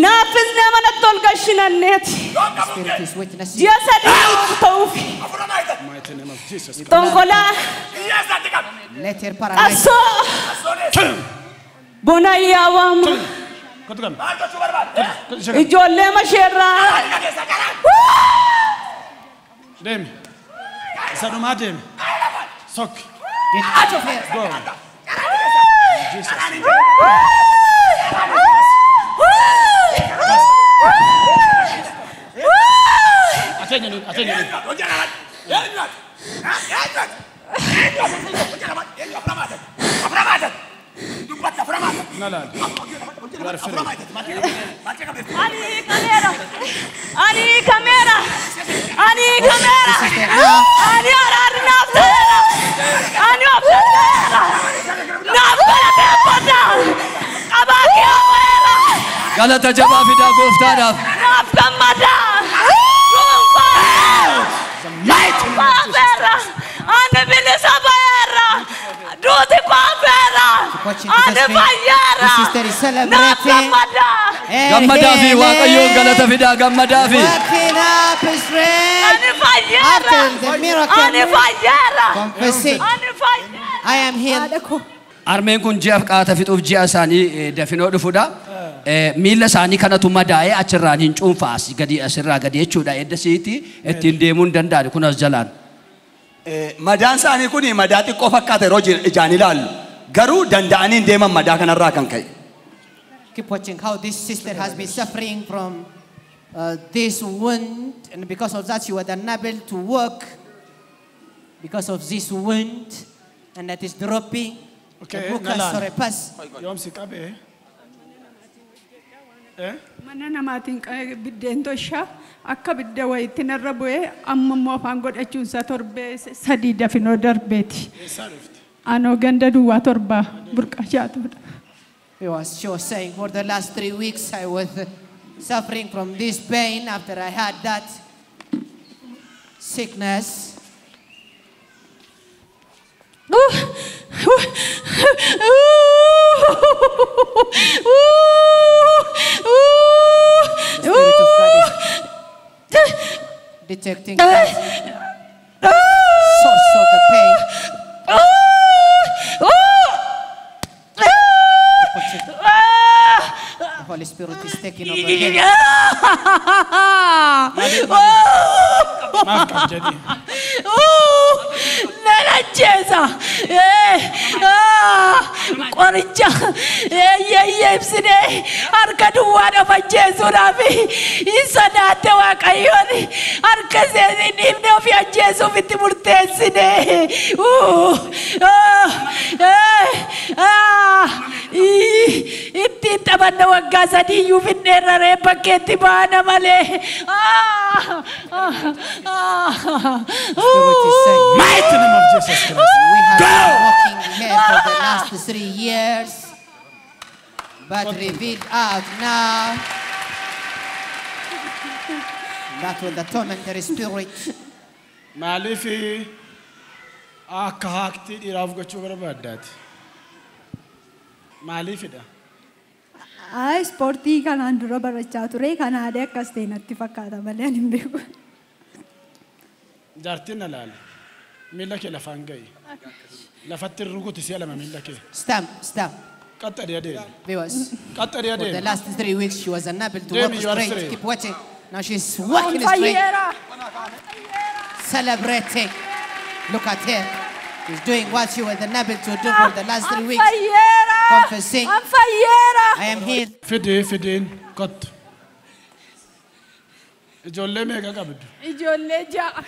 Naafis nama natti ol gashinanneeti. Spirit is witnessing. Ji'a 3 ta'uuf Mighty name of Jesus. xonqolaa Let her paralyze. qassoo buna yaawama Kottu gami. ijoollee masheerraa Deemi. Isa dhumaa deemi. Sokki. Get out of here. Go. Jesus. Atenya nuun, atenya nuun. Na laali. You are free. Ani kameera. Ani kameera. Ani kameera. Ani araarri naaf ta'eera. Ani of danda'eera. Naaf galateeffadha. Qabaa kee hafeera. Galata jabaa fidaa gooftaadhaaf. Naaf gammada. Dhuunfaa. Dhuunfaa hafeera. Ani bilisa ba'eera. Duuti koo hafeera. Watching to the Ani screen. fayyeera. The sister is Naaf celebrating. gammada. Her Gammadaa fi Waaqayyoon healing. galata fidaa gammadaa fi. Working up strength. Ani fayyeera. After the miracle. Ani fayyeera. Confessing. Ani fayyeera. I am healed. Harmeen kun ji'a qaata fixuuf ji'a isaanii dafinoo dhufudha. Miilla isaanii kanatu madaa'ee achirraan hin cuunfaa asii gadi asirraa gadi jechuudha. Edda siiti ittiin deemuu hin danda'an kun as jalaan. Madaan isaanii kun madaa xiqqoo fakkaata yeroo ijaan ilaallu. Garuu danda'anii hin deeman madaa kanarraa kan ka'e. Keep watching how this sister has been suffering from this wound, and because of that, she was unable to walk because of this wound, and that is dropping. Okay, the mucus Nalan. or a pus. Yoom si qabee? Mana namaatiin biddeen toshaa akka bidda wayiitti narra bu'ee amma immoo afaan godhachuunsaa torbee sadii dafinoo darbeeti. Eessaa dhufte? Anoo ganda duwwaa torbaa burqaa shaatuudha. She was saying, for the last 3 weeks I was suffering from this pain after I had that sickness. The Spirit of God is detecting that source of the pain. The Holy Spirit is taking over him. Maaf qab jedhi. Nan ajjeesa. Qoricha eeyyee ibsinee harka duwwaan of ajjeesuudhaaf hin sodaatte Waaqayyoon harka ishee hin dhiifne ofii ajjeesuuf itti murteessine. Ittiin taphanna waggaa sadii iyyuu finneerra reebba keetti baana malee. Spirit is saying, Mighty name of Jesus Christ. We have been walking here for the last 3 years, but revealed out now. That was the tormentary spirit. Maaliif akka haaktii dhiiraaf gochuu barbaaddaati? Maaliifidha? Ay, ispoortii kanaan dura barachaa ture kan aadaa akkas ta'e natti fakkaata malee ani hin beeku. Jaartiin na laala. Miilla kee lafaan ga'i. Lafatti rukuti si'a lama miilla kee. Stamp, stamp. Qaxxadii adeemi. Viewers, Qaxxadii for the adeemi. last 3 weeks she was unable to Demi, walk you are straight. free. Keep watching. Now she's walking straight, Fayyeera. celebrating. Look at her. She's doing what she was unable to do for the last 3 weeks. Fayyeera. Confessing, An fayyeera. I am healed. Fidii fidiin kottu. Ijoollee meeqa qabdu? Ijoollee ja'a.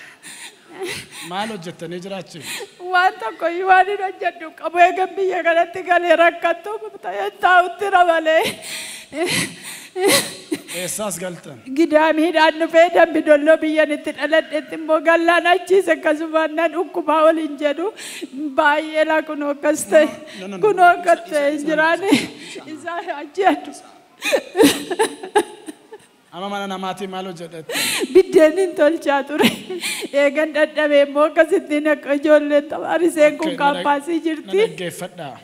Maal hojjettanii jiraachiftu? Waan tokko iyyuu waan hin hojjedhu qabu eegan biyya kanatti galee rakkattu ta'ee taa'utti malee. Eessaas galtan? Gidaamiidhaan dhufee dambi dolloo biyyan itti dhaladhetti immoo gallaan achiis akkasumaan nan dhukkubaa waliin jedhu baay'ee laa kunoo akkas ta'e kunoo akkas ta'e hin jiraane isaa achi adu. Amma mana namaatiin maal hojjedhatte? Biddeen hin tolchaa ture. Eegan dadhabee immoo akkasittiin akka ijoolleen xabaariseen kun kaampaasii Na jirti. dhaggeeffadhaa.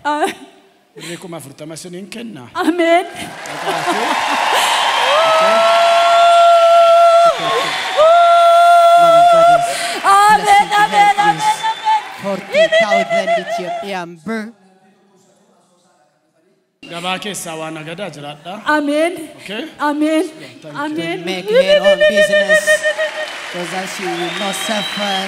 Birrii 40,000 isiniin kenna. Ameen. Man of God is Ameen, blessing her ameen, ameen, with ameen. 40,000 Ethiopian birr. Gabaa keessaa waa nagadaa jiraadhaa. Ameen. Okay? Ameen. Thank you. Ameen. Make her own business so that she will not suffer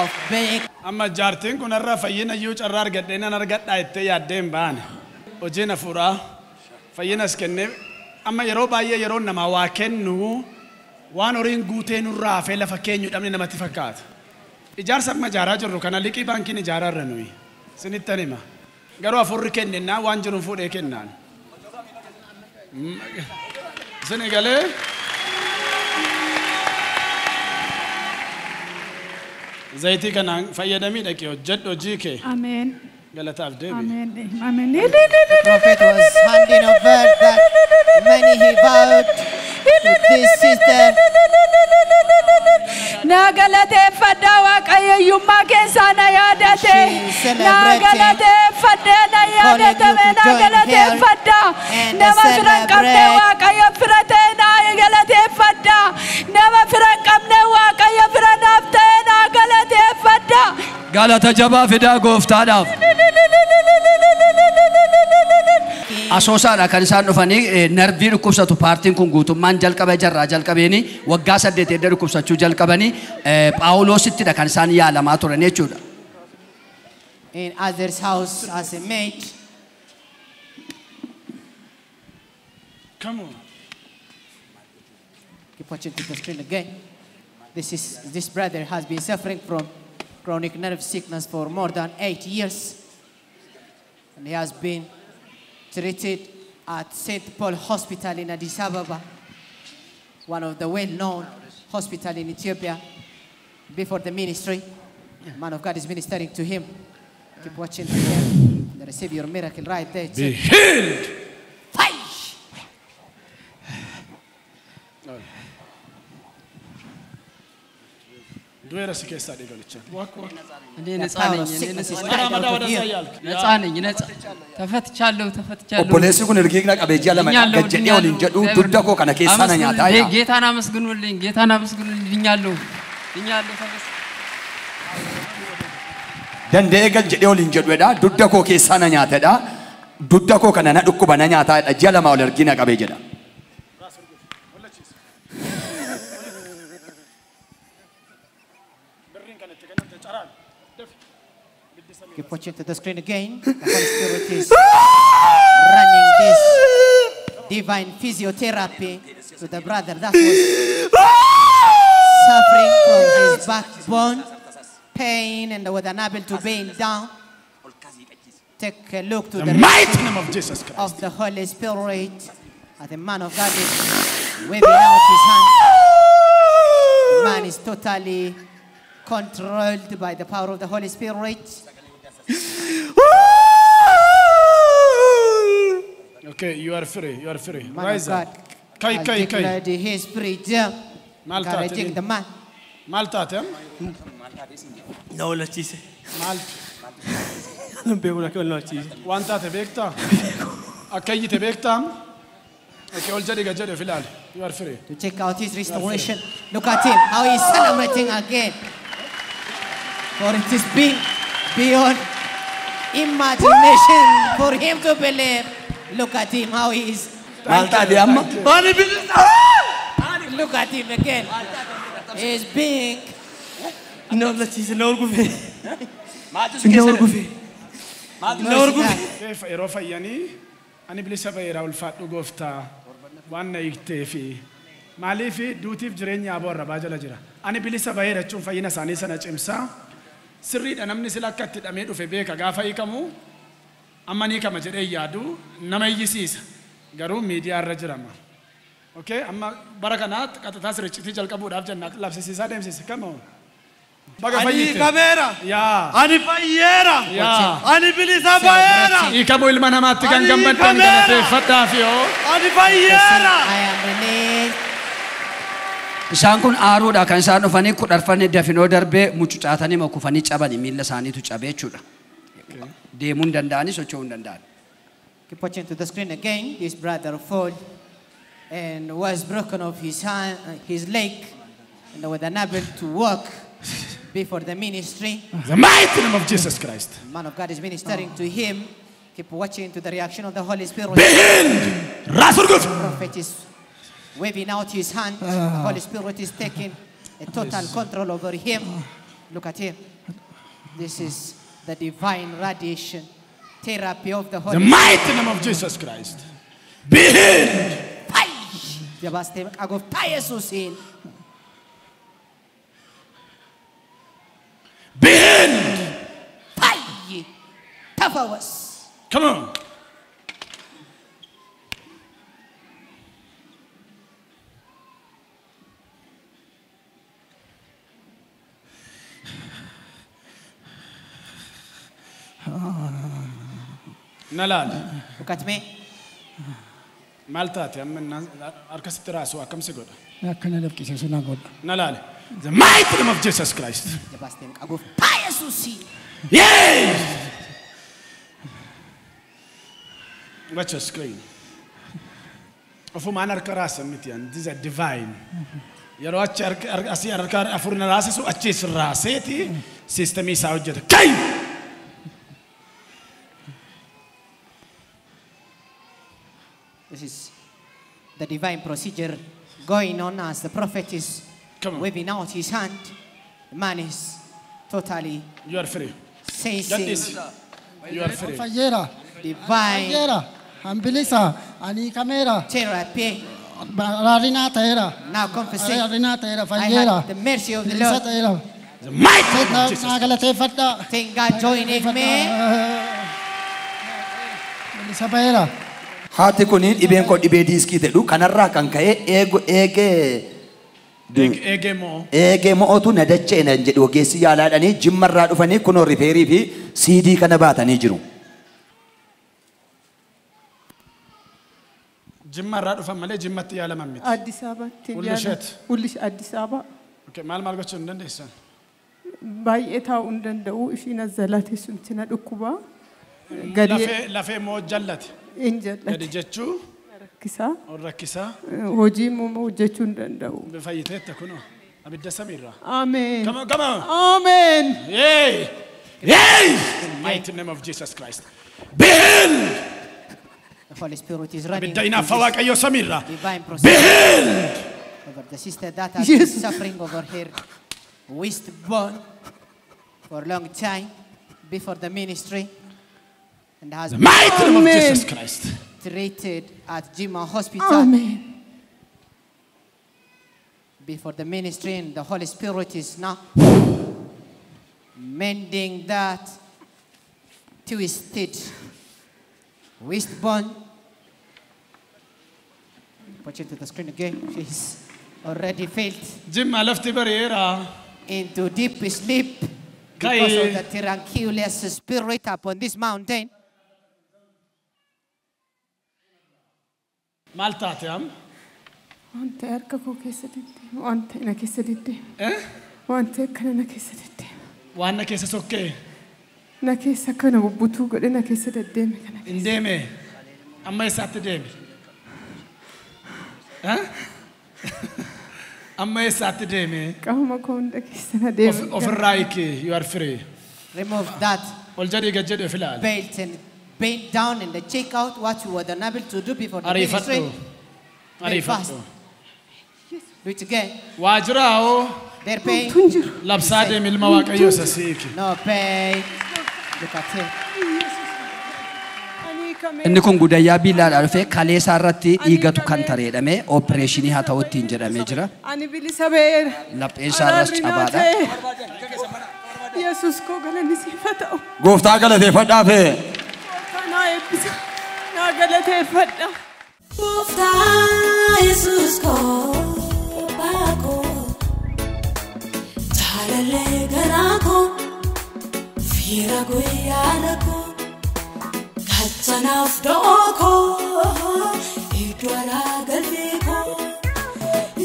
of beg. Amma jaartiin kun irraa fayyina iyyuu carraa argadhee nan argadhaa jettee yaaddee hin baane. Hojiin hafuuraa fayyinas kennee amma yeroo baay'ee yeroo namaa waa kennu waan horiin guutee nurraa hafee lafa keenyu dhabne namatti fakkaata. Ijaarsa amma ijaaraa jirru kana liqii baankiin ijaaraa irra nuyi. Sinittan hima. Garuu hafuurri kennennaa waan jiruun fuudhee kennaan. Isin galee zayitii kanaan fayyadamii dhaqee hojjedhu hojii kee Ameen. galataaf deebi. Ameen. Ameen. The prophet was handing over that money he vowed to this sister. Na galateeffadhaa Waaqayyo hiyyummaa keessaa na yaadate. She Na celebrating. galateeffadhaa. Nama fira hin qabne Waaqayyo fira ta'e naa galateeffadha. Nama fira hin qabne Waaqayyo fira naaf ta'e naa galateeffadha. Galata jabaa fidaa gooftaadhaaf. Asoosaadha kan isaan dhufanii narvii dhukkubsatu paartiin kun guutummaan jalqaba jarraa jalqabeeni waggaa 8 edda dhukkubsachuu jalqabanii Phaawulosittidha kan isaan yaalamaa turan jechuudha. In others house as a maid. Come on. Keep watching to the screen again. This brother has been suffering from chronic nerve sickness for more than 8 years, and he has been treated at St. Paul Hospital in Addis Ababa, one of the well-known hospitals in Ethiopia. Before the ministry, the man of God is ministering to him. Keep watching to him and receive your miracle right there. Be healed. Fire! Duera si keessaa dhiigalicha. ነፃ ነኝ ነፃ ተፈትቻለሁ ተፈትቻለሁ። Obboleessi kun ergiigna qabee ji'a lama gad jedhee waliin jedhu dugda koo kana keessaa na nyaataa jira. ጌታን አመስግኑልኝ ጌታን አመስግኑልኝ ድኛለሁ ድኛለሁ ተፈስ Danda'ee gad jedhee waliin jedhuudha dugda koo keessaa na nyaatedha dugda koo kana na dhukkuba na nyaataadha ji'a lama ol ergiina qabee jedha. Keep watching to the screen again. The Holy Spirit is running this divine physiotherapy to the brother that was suffering from his backbone pain and was unable to bend down. Take a look to the mighty name of Jesus Christ of the Holy Spirit as the man of God is waving out his hand. The man is totally controlled by the power of the Holy Spirit. Okay, you are free. You are free. Man Rise of God up. Kai has kai kai. declared his freedom, encouraging the man. Maal taate? Na oolchiise. Maal? Nan beeku lakkee ol na oolchiise. Waan taate beektaa? Akka iyyite beektaa? Okay, ol jedhi gad jedhi of ilaali. You are free. To check out his restoration. Look at him, how he is celebrating again. For it is been beyond imagination for him to believe. Look at him, how he is. Maal taate amma? Ani bilisa. Look at him again. He is being. Na oolchiise na olgufe. Na olgufe. Na olgufe. Yeroo fayyanii ani bilisa ba'eera ulfaadhu gooftaa waan na hiikteefi maaliif duutiif jireenya aboo arrabaa jala jira. Ani bilisa ba'eera jechuun fayyina isaanii sana cimsaa. Sirriidha namni sila akka itti hidhamee dhufe beeka gaafa hiikamu amma ni hiikama jedhee yaadu nama iyyisiisa. Garuu miidiyaa irra jirama. Okay, amma bara kanaa qaxataa sirriitti jalqabuudhaaf jenna labsisiisaa deemsise. Come on. Baga Ani fayyite. hiikameera. Yaa. Ani fayyeera. Yaa. Ani bilisa ba'eera. Hiikamuu ilma namaatti kan Ani gammaddan hiikameera. galateeffadhaaf yoo. Ani fayyeera. I am released. Isaan kun aaruudha kan isaan dhufanii kudharfanni dafinoo darbee mucucaatanii makufanii cabanii miilla isaaniitu cabee jechuudha. Deemuu hin danda'anii socho'uu hin danda'an. Keep watching to the screen again. This brother fell and was broken off his hand, his leg, and was unable to walk before the ministry. The mighty name of Jesus Christ. The man of God is ministering to him. Keep watching to the reaction of the Holy Spirit. Be healed. Ras urguf. The prophet is waving out his hand. The Holy Spirit is taking a total control over him. Look at him. This is the divine radiation therapy of the Holy The mighty name of Jesus Christ. Be healed. Jabaastee maqaa gooftaa Yesuusiin. Be healed. Fayyi. Tafawas. Come on. Na laali. Look at me. Maal taate amma harka sitti raasu akkam si godha? Akkana dafqisiisu na godha. Na laali. The mighty name of Jesus Christ. Jabaastee maqaa gooftaa Yesuusiin. Yes! Watch your screen. Ofumaan harka raasan miti an. This is a divine. Yeroo achi asii harka afur na raasisu achiis raaseeti siistemii isaa hojjeta. Kai! This is the divine procedure going on as the prophet is waving out his hand. The man is totally You are free. sensing You are free. Fayyeera. divine Fayyeera. Hambilisa. Ani kameera. therapy. Araarinaa ta'eera. Now confessing, Araarinaa ta'eera. I Fayyeera. had the mercy of the Bilisa Lord. ta'eera. The mighty name of Jesus. Naa galateeffadhaa. Thank God joining me. Bilisa ba'eera. Haati kun dhibeen koo dhibee diiskii jedhu kanarraa kan ka'e eegee Eegee moo? eegee mo'otu na dacha'e nan jedhu ogeessi yaalaadhanii jimmarraa dhufanii kunoo rifeerii fi siidii kana baatanii jiru. Jimma irraa dhufan malee jimmatti yaalaman miti. Addis Ababaatti Ulli isheeti. Ulli Addis Ababa. Okay, maal maal gochuu hin dandeessan? Baay'ee taa'uu hin danda'u. Ishiin as jalate sunti na dhukkuba. Gadi Lafee moo jallate? hin jallate. Gadi jechuu Rakkisaa. ol rakkisaa. Hojii immoo hojjechuu hin danda'u. Fayyiteetta kunoo abidda samiirraa. Ameen. Come on, come on. Ameen. Yay! Yay! In the mighty name of Jesus Christ. Be healed! The Holy Spirit is running Abidda hinaaffaa through this Waaqayyoo samiirraa. divine Be procedure healed! over the sister that has been Yes. suffering over her waist bone for a long time before the ministry and has The been mighty name of Amen. Jesus Christ. treated at Jimma Hospital Ameen. before the ministry, and the Holy Spirit is now mending that twisted waist bone. Put it to the screen again. She's already felt Jimma lafti bari'eera. into deep sleep because of Kai. the tranquilous spirit upon this mountain. Maal taate am? Wanta harka koo keessa deddeema. Wanta na keessa deddeema. Eh? Wanta akkana na keessa deddeema. Waan na keessa sokkee Na keessa akkana bubbutuu godhe na keessa deddeeme kana. hin deeme. Amma eessaatti deeme? Eh? Amma eessaatti deeme? Qaama koo hunda keessa na deeme. Ofirraa hiiki. You are free. Remove that Ol jedhii gad jedhi of ilaali. belt and bend down and check out what you were unable to do before the ministry. Ariifadhu. Very fast. Ariifadhu. Do it again. Waa jiraa hoo? Their pain. Labsaa deemi ilma Waaqayyoo isa siiki. No pain. Look at him. Inni kun gudayyaa biilaadhaa dhufee kalee isaa irratti dhiigatu kan tareedhame oopereeshinii haa ta'u ittiin jedhamee jira. Ani bilisa ba'eera. Lapheen isaa irras Araarri naa cabaadha. ta'e. Yesuus koo galanni siif haa ta'u. Gooftaa galateeffadhaa fee. Gooftaa naa eebbisa. Naa galateeffadha. Gooftaa Yesuus koo abbaa koo jaalallee garaa koo fiira guyyaa koo gaachanaaf da'oo koo iddoo alaa galfii koo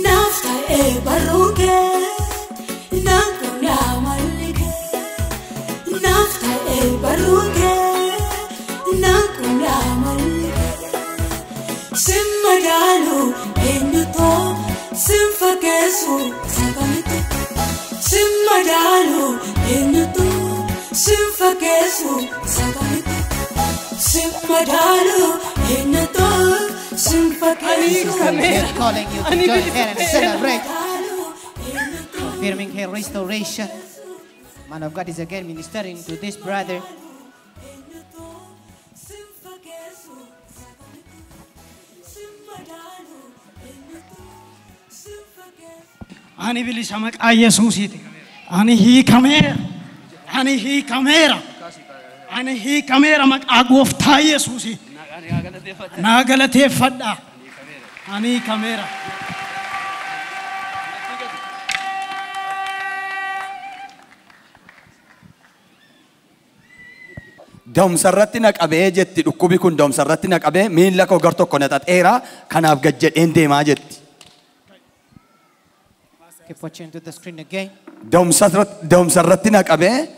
naaf ta'ee barruu kee naan qunnaa malli kee naaf ta'ee barruu kee naan qunnaa malli kee. Sin madaalu eenyutu sin fakkeessu isa kamitti? Sin madaalu eenyutu sin fakkeessu isa kamitti? Sin madaalu eenyutu sin fakkeessu. We're calling you to join her and celebrate, confirming her restoration. Man of God is again ministering to this brother. Ani bilisa maqaa Yesuusiiti. Ani hiikameera. Ani hiikameera. Ani hiikameera maqaa gooftaa Yesuusiiti. Naa galateeffadhaa. Ani hiikameera. Da'umsa irratti na qabee jetti dhukkubi kun da'umsa irratti na qabee miilla koo gar tokko na xaxeera kanaaf gad jedheen deemaa jetti. Keep watching to the screen again. Da'umsa irratti na qabee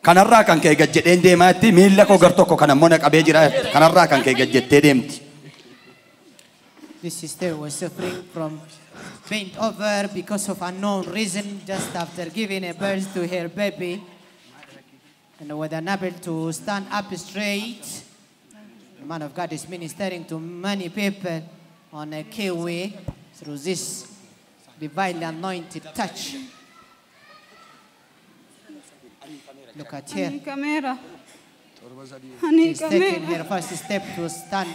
kanarraa kan ka'e gad jedheen deemaa jetti miilla koo gar tokko kan ammoo na qabee jira kanarraa kan ka'e gad jettee deemti. This sister was suffering from bent over because of unknown reason just after giving a birth to her baby and was unable to stand up straight. The man of God is ministering to many people on a keyway through this divinely anointed touch. Look at her. She's taking her first step to stand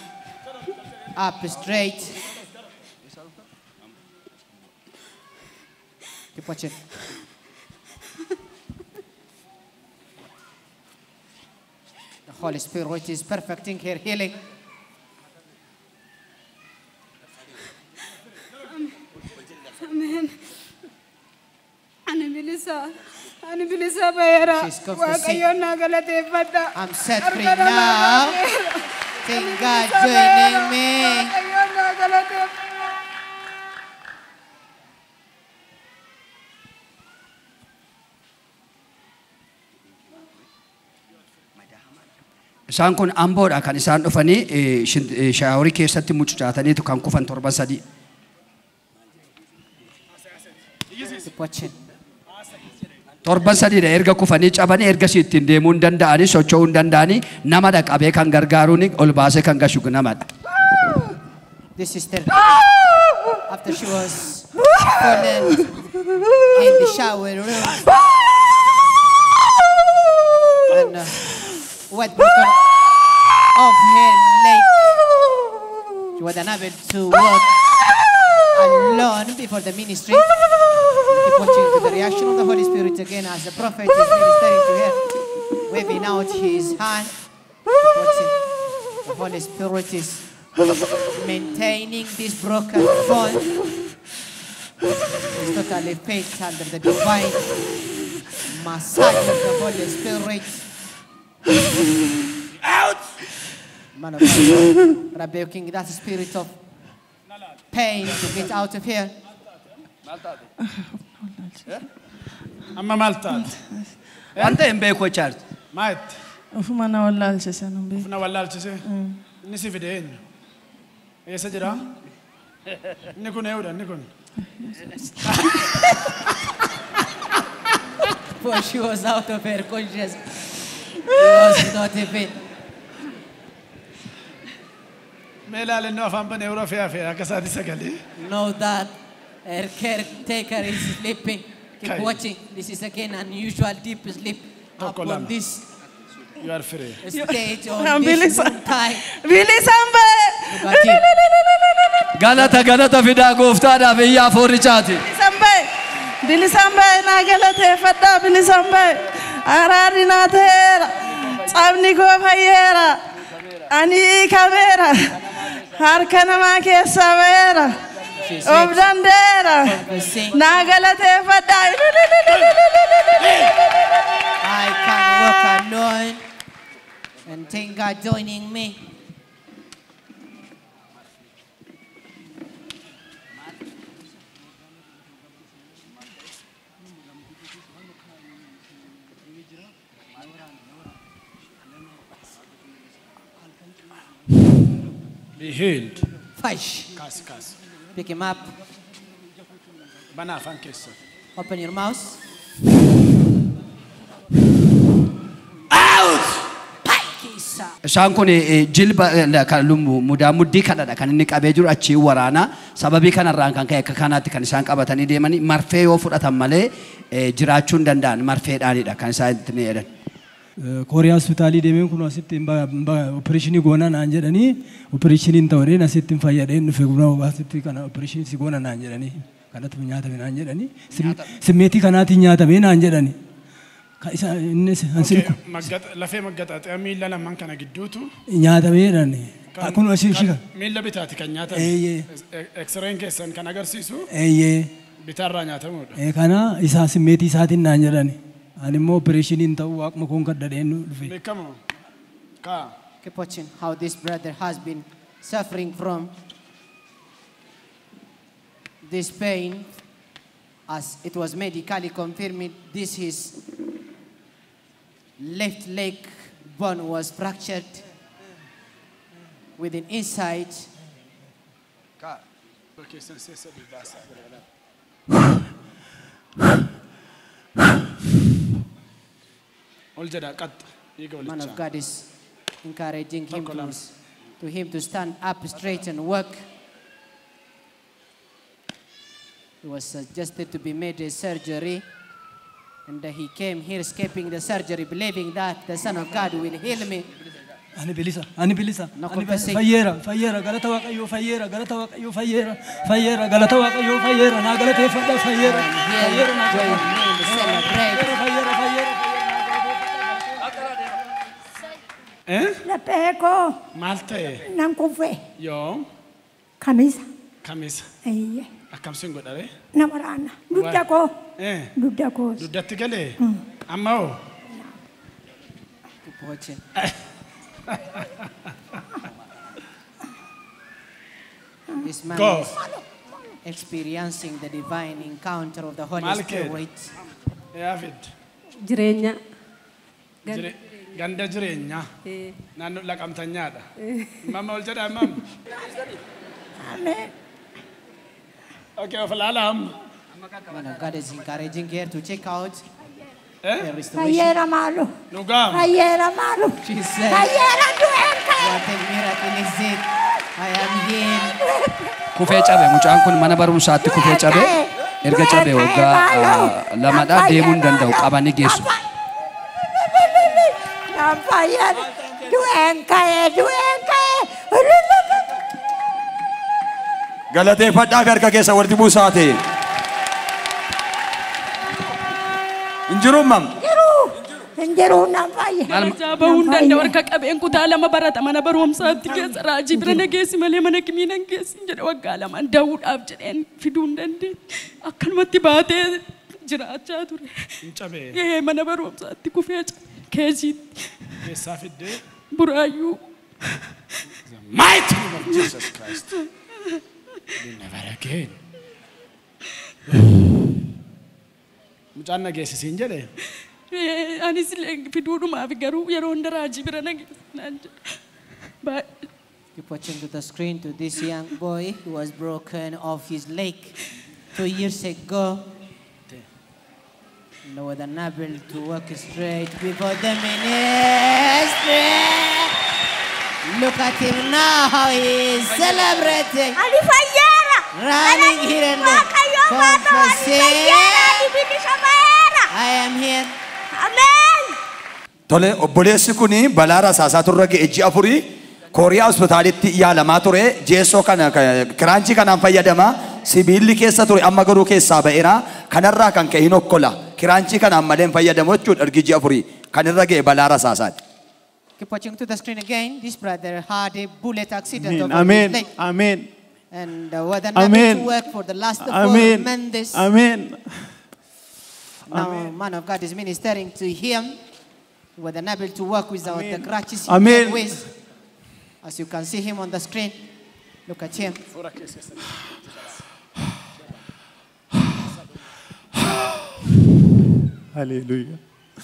up straight. Keep watching. The Holy Spirit is perfecting her healing. Amen. Ani bilisa. Ani bilisa ba'eera. She's confessing. Waaqayyoon naa galateeffadha. I'm set free now. Thank God joining me. Waaqayyoon naa galateeffadha. Isaan kun Amboodha kan isaan dhufanii shaaworii keessatti mucucaataniitu kan kufan 7 3. Keep watching. 7 3dha erga kufanii cabanii ergasii ittiin deemuu hin danda'anii socho'uu hin danda'anii namadha qabee kan gargaaruun ol baasee kan gashu namadha. This sister, after she was fallen in the shower room and wet bottom of her leg, she was unable to walk alone before the ministry. Keep watching to the reaction of the Holy Spirit again as the prophet is ministering to her, waving out his hand. Keep watching. The Holy Spirit is maintaining this broken bone. It's totally faith under the divine massage of the Holy Spirit. Out! Man of God, rebuking that spirit of pain to get out of here. Amma maal taate? Wanta hin beeku jechaadha. Maal? Ofuma na wallaalchise nan beeku. Ofuma wallaalchise? Inni si fide eenyu? Eessa jira? Inni kun eenyudha inni kun? For she was out of her conscious. She was not even. Mee ilaalennoo afaan banee yeroo fe'aa fe'aa akka isaatii sagalee. Know that her caretaker is sleeping. Keep watching. This is again unusual deep sleep upon this You are free. stage on this time. Bilisaan ba'e. Look at him. Galata galata fidaa gooftaadhaaf iyyaa foorrichaati. Bilisaan ba'e. Bilisaan ba'e naa galateeffadhaa bilisaan ba'e. Araarri naa ta'eera. Cabni koo fayyeera. Ani hiikameera. Harka namaa keessaa ba'eera. Of danda'eera. Naa galateeffadhaa. I can walk alone and thank God joining me. Be healed. Fish. Kaas kaas. Pick him up. Banaa afaan keessa. Open your mouth. Out! Paikisa. Isaan kun jilba kan mudaa muddii kanadha kan inni qabee jiru achii waraana. Sababii kanarraan kan ka'e akka kanaatti kan isaan qabatanii deemanii marfee yoo fudhatan malee jiraachuu hin danda'an marfeedhaanidha kan isaan itti jedhan. Kooriyaa hospitaalii deemeen kun asitti opereeshinii goona naan jedhanii opereeshiniin ta'uudhaan asitti hin fayyadeen dhufe asitti kana opereeshinii si goona naan jedhanii kanatti nyaatame naan jedhanii simmeetii kanaatiin nyaatame naan jedhanii. Lafee maggaxaaxee miila lamaan kana gidduutu nyaatamee jedhani. Kun asii shika. Miila bitaati kan nyaatame. Eksireen keessan kan agarsiisu. Bitaarraa nyaatamuudha. Kana isaa simmeetii isaatiin naan jedhani. Ani immoo opereeshiniin ta'uu waaquma koon kadhadheen dhufe. Beekamoo. Kaa. Keep watching how this brother has been suffering from this pain, as it was medically confirmed this his left leg bone was fractured within inside. Keessan seessa baasaa. Ol jedhaa qaxxa. Dhiiga Man of walichaa. God is encouraging him to him to stand up straight and work. He was suggested to be made a surgery, and he came here escaping the surgery, believing that the Son of God will heal me. Ani bilisa, ani bilisa, No ani confessing. fayyeera, fayyeera, galata Waaqayyoo fayyeera, galata Waaqayyoo fayyeera, fayyeera, galata Waaqayyoo fayyeera, naa galateeffadha fayyeera, fayyeera naa Join me in the celebrate. fayyeera, fayyeera. Laphee koo Maal ta'e? Nan kufe. Yoom? Kamisa. Kamisa. Eeyyee. Akkam sin godhare? Na waraana. Dugda koo. Dugda koo. Dugdatti galee? Amma hoo? Keep watching. This man Go. is experiencing the divine encounter of the Holy Maal keedha? Spirit. Yaa fid. Jireenya. Ganda jireenyaa. Naannoo laqamtanyaadha. Mamma ol jedhaa mamma. Ameen. Okay, of ilaala amma. Man of God is encouraging her to check out her restoration. Fayyeera maaloo. Dhugaam. Fayyeera maaloo. She said, Fayyeera du'een ka'e. "What a miracle is it? I am healed." Kufee cabe mucaan kun mana barumsaatti kufee cabe erga cabe waggaa lamadhaa deemuu hin danda'u qabanii geessu. Nan fayyeera. Du'een ka'e. Du'een ka'e. Galateeffadhaa fi harka keessa walitti buusaa ta'e. Hin jiruu mam? Jiruu. Hin jiruu nan fayye. Darajaa bahuu hin danda'u harka qabeen kutaa lama barata mana barumsaatti keessa raajii bira na geessi malee mana kimii nan geessi jedhe waggaa lamaan da'uudhaaf jedheen fiduu hin dandeenye. Akkanumatti baatee jiraachaa ture. Hin cabee. Ee mana barumsaatti kufee cabe keesiitti Eessaa fiddee? Buraayyuu. The mighty name of Jesus Christ. Never again. Mucaan na geessisiin jedhe. Ee, anis illee fiduudhumaaf garuu yeroo hunda raajii bira na geessi naan jedha. Baay'ee. Keep watching to the screen to this young boy who was broken off his leg 2 years ago. And was unable to walk straight before the ministry. Look at him now, how he is celebrating, Ani fayyeera. Running here and there, Waaqayyoo haa ta'u ani confessing, fayyeera. Ani bilisa ba'eera. "I am here." Ameen. Tole obboleessi kun balaa rasaasaa turre ga'e ji'a afurii Kooriyaa hospitaalitti yaalamaa ture jeessoo kana kiraanchii kanaan fayyadama sibiilli keessa ture amma garuu keessaa ba'eera kanarraa kan ka'e hin okkola kiraanchii kanaan malee hin fayyadamu jechuudha ergi ji'a afurii kan irra ga'e balaa rasaasaati. Keep watching to the screen again. This brother had a bullet accident Amen. over his Amen. leg Amen. and was unable Amen. to work for the last 4 Amen. months. Amen. Now, man of God is ministering to him. He was unable to work without the crutches he Amen. came with. As you can see him on the screen, look at him. Fuula keessa. Hallelujah.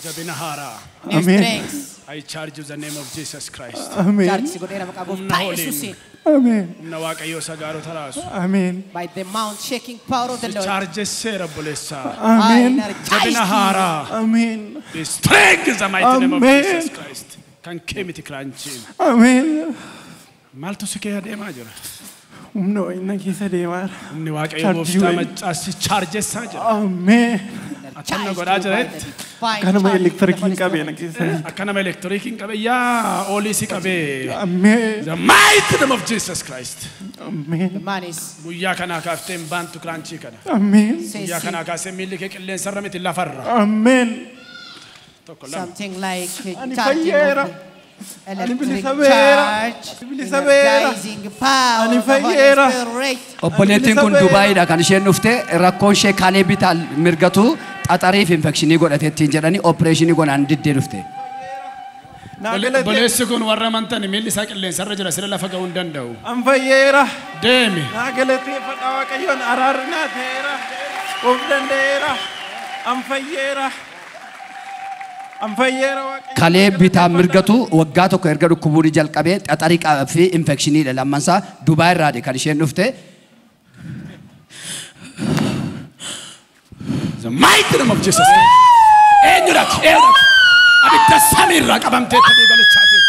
Jabina haaraa. New Amen. strength. I charge you the name of Jesus Christ. Amen. Charge godheera maqaa Humna gooftaa waliin. Yesuusiin. Amen. Humna Waaqayyoo isa gaarota raasu. Amen. By the mount shaking power of the Si Lord. chaarjesseera obboleessaa. I Amen. energize Jabina you. haaraa. Amen. The strength is the mighty name of Amen. Jesus Christ. Kan kee miti kiraanchiin. Amen. Maaltu si kee adeemaa jira? Humna wayina keessa deemaa jira. Humni Waaqayyo Chaarjii gooftaa wayii. maccaasi chaarjessaa jira. Ameen. Akkana godhaa jira jetti. Akkanuma elektirikiin qabee na keessa. Akka nama elektirikiin qabee yaa olii si qabee. Ameen. The mighty name of Jesus Christ. Ameen. The man is Guyyaa kanaa kaaftee hin baantu kiraanchii kana. Ameen. Guyyaa kanaa kaasee miilli kee qilleensarra miti lafarra. Ameen. Tokko lama. Something like a Ani charging fayyeera. of the Ani electric bilisa beera. charge, Bilisa beera. energizing power Ani of the Holy fayyeera. Spirit. Obboleettiin kun Dubaayiidha kan isheen dhufte rakkoon ishee kalee bitaa mirgatu xaxarii fi infekshinii godhateettiin jedhanii opereeshinii godhaan diddee dhufte. Obboleessi kun warra amantan miilli isaa qilleensarra jira sira lafa ga'uu hin danda'u. An fayyeera. Deemi. Naa galateeffadha Waaqayyoon araarri naa ta'eera. Of danda'eera. An fayyeera. An fayyeera Waaqayyo. Kalee bitaa mirgatu waggaa tokko erga dhukkubuun jalqabee xaxarii fi infekshiniidha lammansaa Dubaay irraadha kan isheen dhufte. The mighty name of Jesus Christ. Eenyudhaati? Eenyudhaati? Abidda samiirraa qabamtee tadii golichaatiin.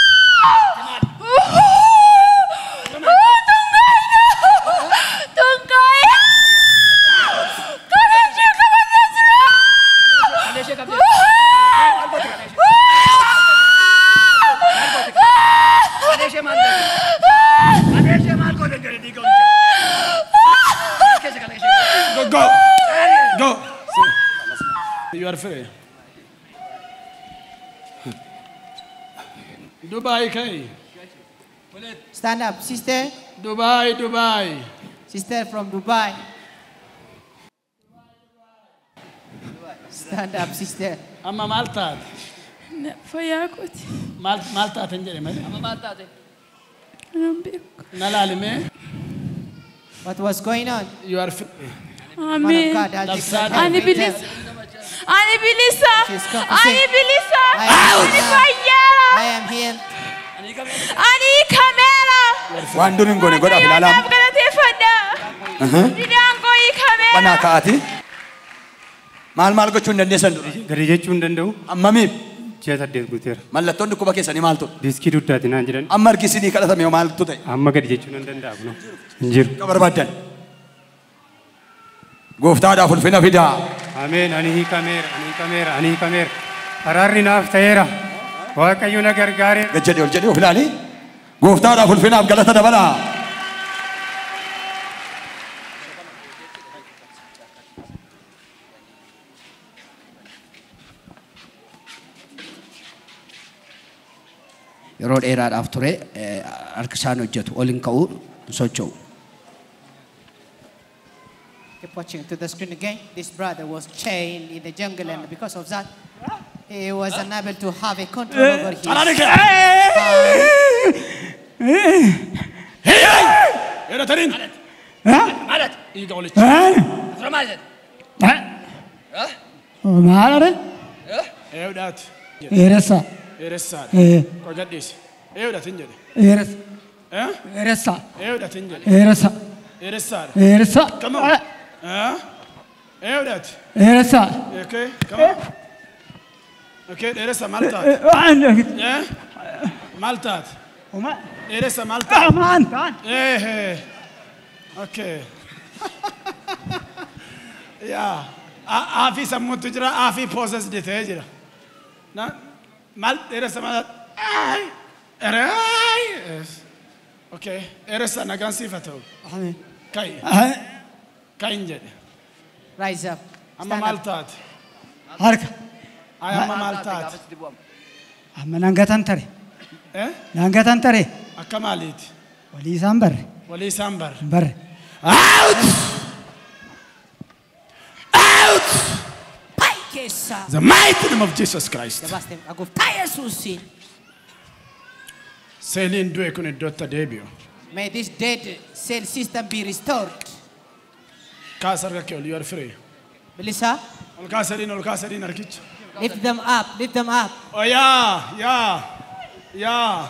Go, go, go. You are free. Dubai, Kai. Stand up, sister. Dubai, Dubai. Sister from Dubai. Stand up, sister. Amma maal taate? Fayyaa kooti. Maal taate hin jedhe malee? Amma maal taate? Nan beeku. Na laalimee. What was going on? You are free. Ameen. Ani bilisa. Ani bilisa. Ani bilisa. Ani fayyaara. I am healed. Ani hiikameera. Waan dur hin goone godhaaf ilaalaa. Naaf galateeffadha. Didaan koo hiikameera. Banaa ka'aati. Maal maal gochuu hin dandeessan dura? Gadi jechuu hin danda'u. Ammamiif? Ji'a 8 guuteera. Mallattoon dhukkuba keessanii maal ture? Diiskii dugdaati naan jedhan. Amma harkisinii kadhatame hoo maaltu ta'e? Amma gadi jechuu nan danda'a kunoo. Hin jiru. Akka barbaaddan. Gooftaadhaaf ulfina fidaa. Ameen. Ani hiikameera. Ani hiikameera. Ani hiikameera. Araarri naaf ta'eera. Waaqayyo na gargaareera. Gad jedhee ol jedhee of ilaali. Gooftaadhaaf ulfinaaf galata dabalaa. Yeroo dheeraadhaaf ture harki isaan hojjetu ol hin ka'u hin socho'u. Keep watching to the screen again. This brother was chained in the jungle, and because of that, he was unable to have a control over his hand. Maal Eewudhaati. Dheeressa. Dheeressaadha. Koo gadhiisi. Eewudhaati hin jedhe. Dheeressa. Dheeressa. Eewudhaati hin jedhe. Dheeressa. Dheeressaadha. Dheeressa. Come on. Eewudhaati. Dheeressa. Okay, come on. Okay, dheeressa maal taate? Maal taate? Dheeressa maal taate? Maal taate? Okay. Yaa. Aafii sammuutu jira, aafii poosas ta'ee jira. Maal dheeressa maal? Okay, dheeressa nagaan siif haa ta'u. Ka'i. Ka'i hin jedhe. Rise up. Amma maal taate? Harka. Amma maal taate? Amma nan gatan tare. Nan gatan tare. Akka maaliiti? Walii isaan barre. Walii isaan barre. Barre. Out! Out! The mighty name of Jesus Christ. Seeliin du'e kun iddootti deebi'u. May this dead cell system be restored. Kaas harka kee ol, you are free. Bilisa. Ol kaasariin harkicha. Lift them up, lift them up. Oh yaa, yaa, yaa.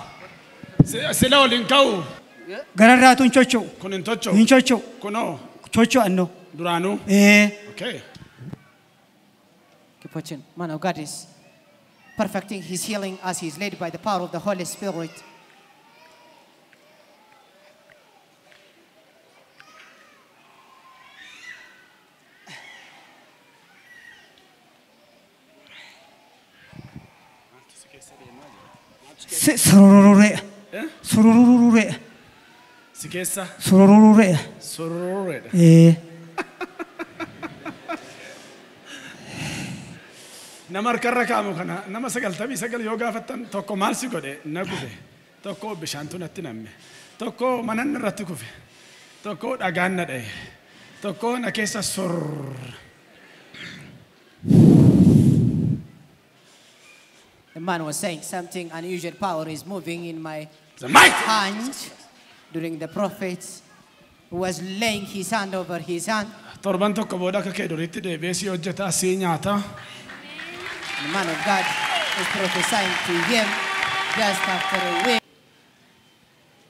Sila ol hin ka'u. Gararraatu hin socho'u. Kun hin socho'u. Hin socho'u. Kunoo. Socho'annoo. Duraanuu. Okay. Keep watching. Man of God is perfecting his healing as he is led by the power of the Holy Spirit. Sururure. Sururure. Si keessa? Sururure. Sururure. Nama harkarra kaa'amu kana nama 99 yoo gaafattan tokko maal si godhe na gube, tokko bishaantu natti namme, tokko manan irratti kufe, tokko dhagaan na dha'e, tokko na keessa surr. The man was saying something unusual power is moving in my hand during the prophet who was laying his hand over his hand. Torban tokko booda akka kee duriitti deebi'ee si hojjeta, si nyaata. The man of God is prophesying to him just after a week.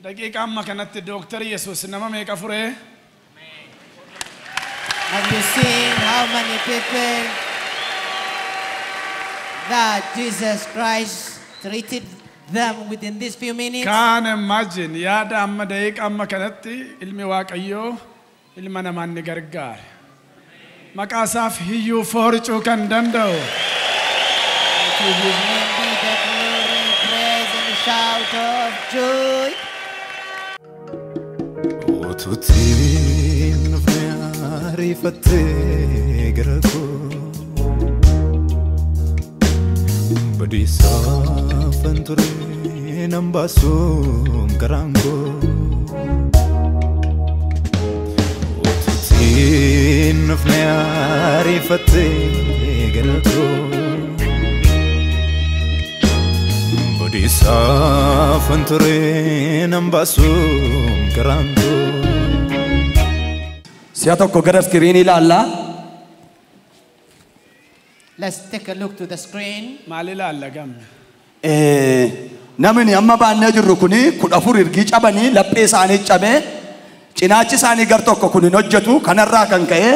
Daqiiqa amma kanatti Dooktar Yesuus nama meeqa furee? Have you seen how So many people that Jesus Christ treated them within these few minutes. Can't imagine. Yaada amma daqiiqa amma kanatti ilmi Waaqayyoo ilma namaan ni gargaare. Maqaa isaaf hiyyuu fooricuu kan danda'u. To his name be the glory, praise and shout of joy. Utuutiin dhufee ariifattee gara koo badiisaafan ture nan baasuun garaan koo. Utuutiin dhufee ariifattee gara koo badiisaafan ture nan baasuun garaan koo. Si'a tokko gara iskiriinii ilaallaa. Let's take a look to the screen. Maal ilaalla gamme? Namni amma baannee jirru kuni 14 ergii cabanii laphee isaanii cabee cinaachi isaanii gar tokko kun hin hojjetu kanarraa kan ka'e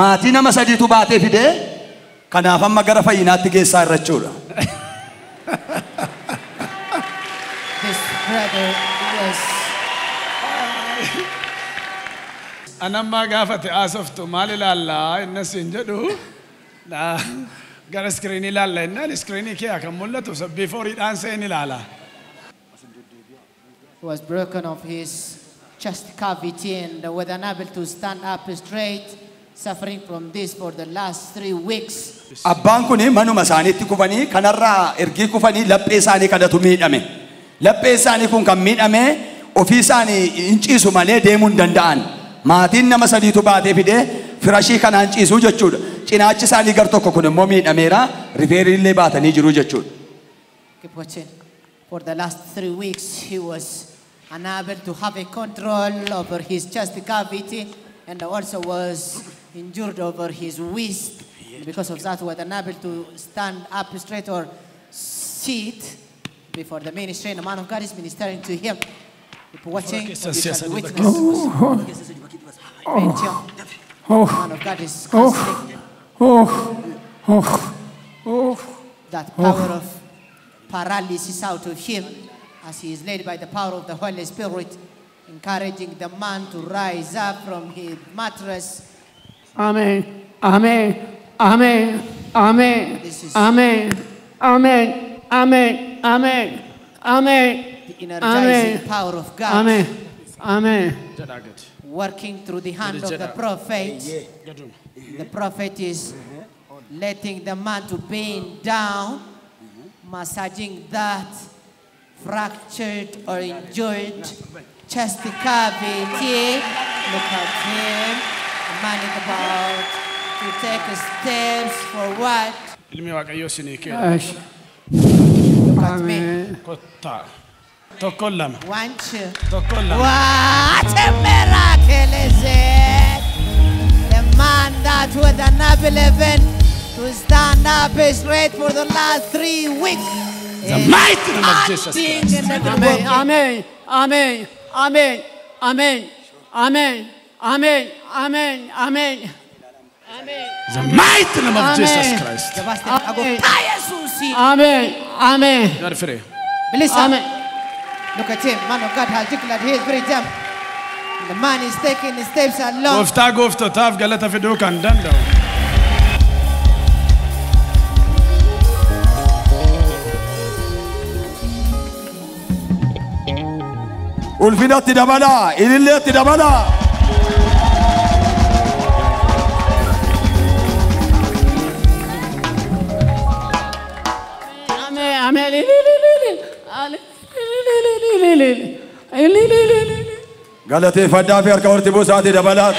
maatii nama sadiitu baatee fidee kanaaf amma gara fayyinaatti geessaa irra jechuudha. This brother was Anammaa gaafate haasoftu maal ilaallaa innas hin jedhu gara iskiriinii ilaalla innaan iskiriinii kee kan mul'atu bifooriidhaan seen ilaala. Was broken of his chest cavity and was unable to stand up straight, suffering from this for the last 3 weeks. Abbaan kun manuma isaaniitti kufanii kanarraa ergii kufanii laphee isaanii kanatu miidhame. Laphee isaanii kun kan miidhame ofii isaanii hin ciisu malee deemuu hin danda'an. Maatiin nama sadiitu baatee fidee firashii kanaan ciisuu jechuudha. Cinaachi isaanii gar tokko kun immoo miidhameera. Rifeerii illee baatanii jiru jechuudha. Keep watching. For the last 3 weeks he was unable to have a control over his chest cavity and also was injured over his waist. Because of that was unable to stand up straight or sit before the ministry. And the man of God is ministering to him. Keep watching. You shall be witness. The man of God is counseling that power of paralysis out of him as he is led by the power of the Holy Spirit, encouraging the man to rise up from his mattress. Amen. Amen. Amen. Amen. Amen. Amen. Amen. Amen. Amen. The energizing power of God. Amen. Amen. Working through the hand of the prophet. The prophet is letting the man to bend down, massaging that fractured or injured chest cavity. Look at him. The man is about to take steps forward. Ilmi Waaqayyoo isinii kenna. Look at me. Kottaa. Tokko lama. 1, 2. Tokko lama. What a miracle is it? The man that was unable even to stand up straight for the last 3 weeks. The mighty name of Jesus Christ. Amen. Amen. Amen. Amen. Amen. Amen. Amen. Amen. Amen. The mighty name of Jesus Christ. Amen. Amen. You are free. Melissa. Amen. Look at him. Man of God has declared his freedom. The man is taking the steps along. Gooftaa gooftotaaf galata fiduu kan danda'u. Ulfinatti dabalaa, ililleetti dabalaa. Amen. Amen. Galateeffadhaa fi harka walitti buusaatii dabalaa.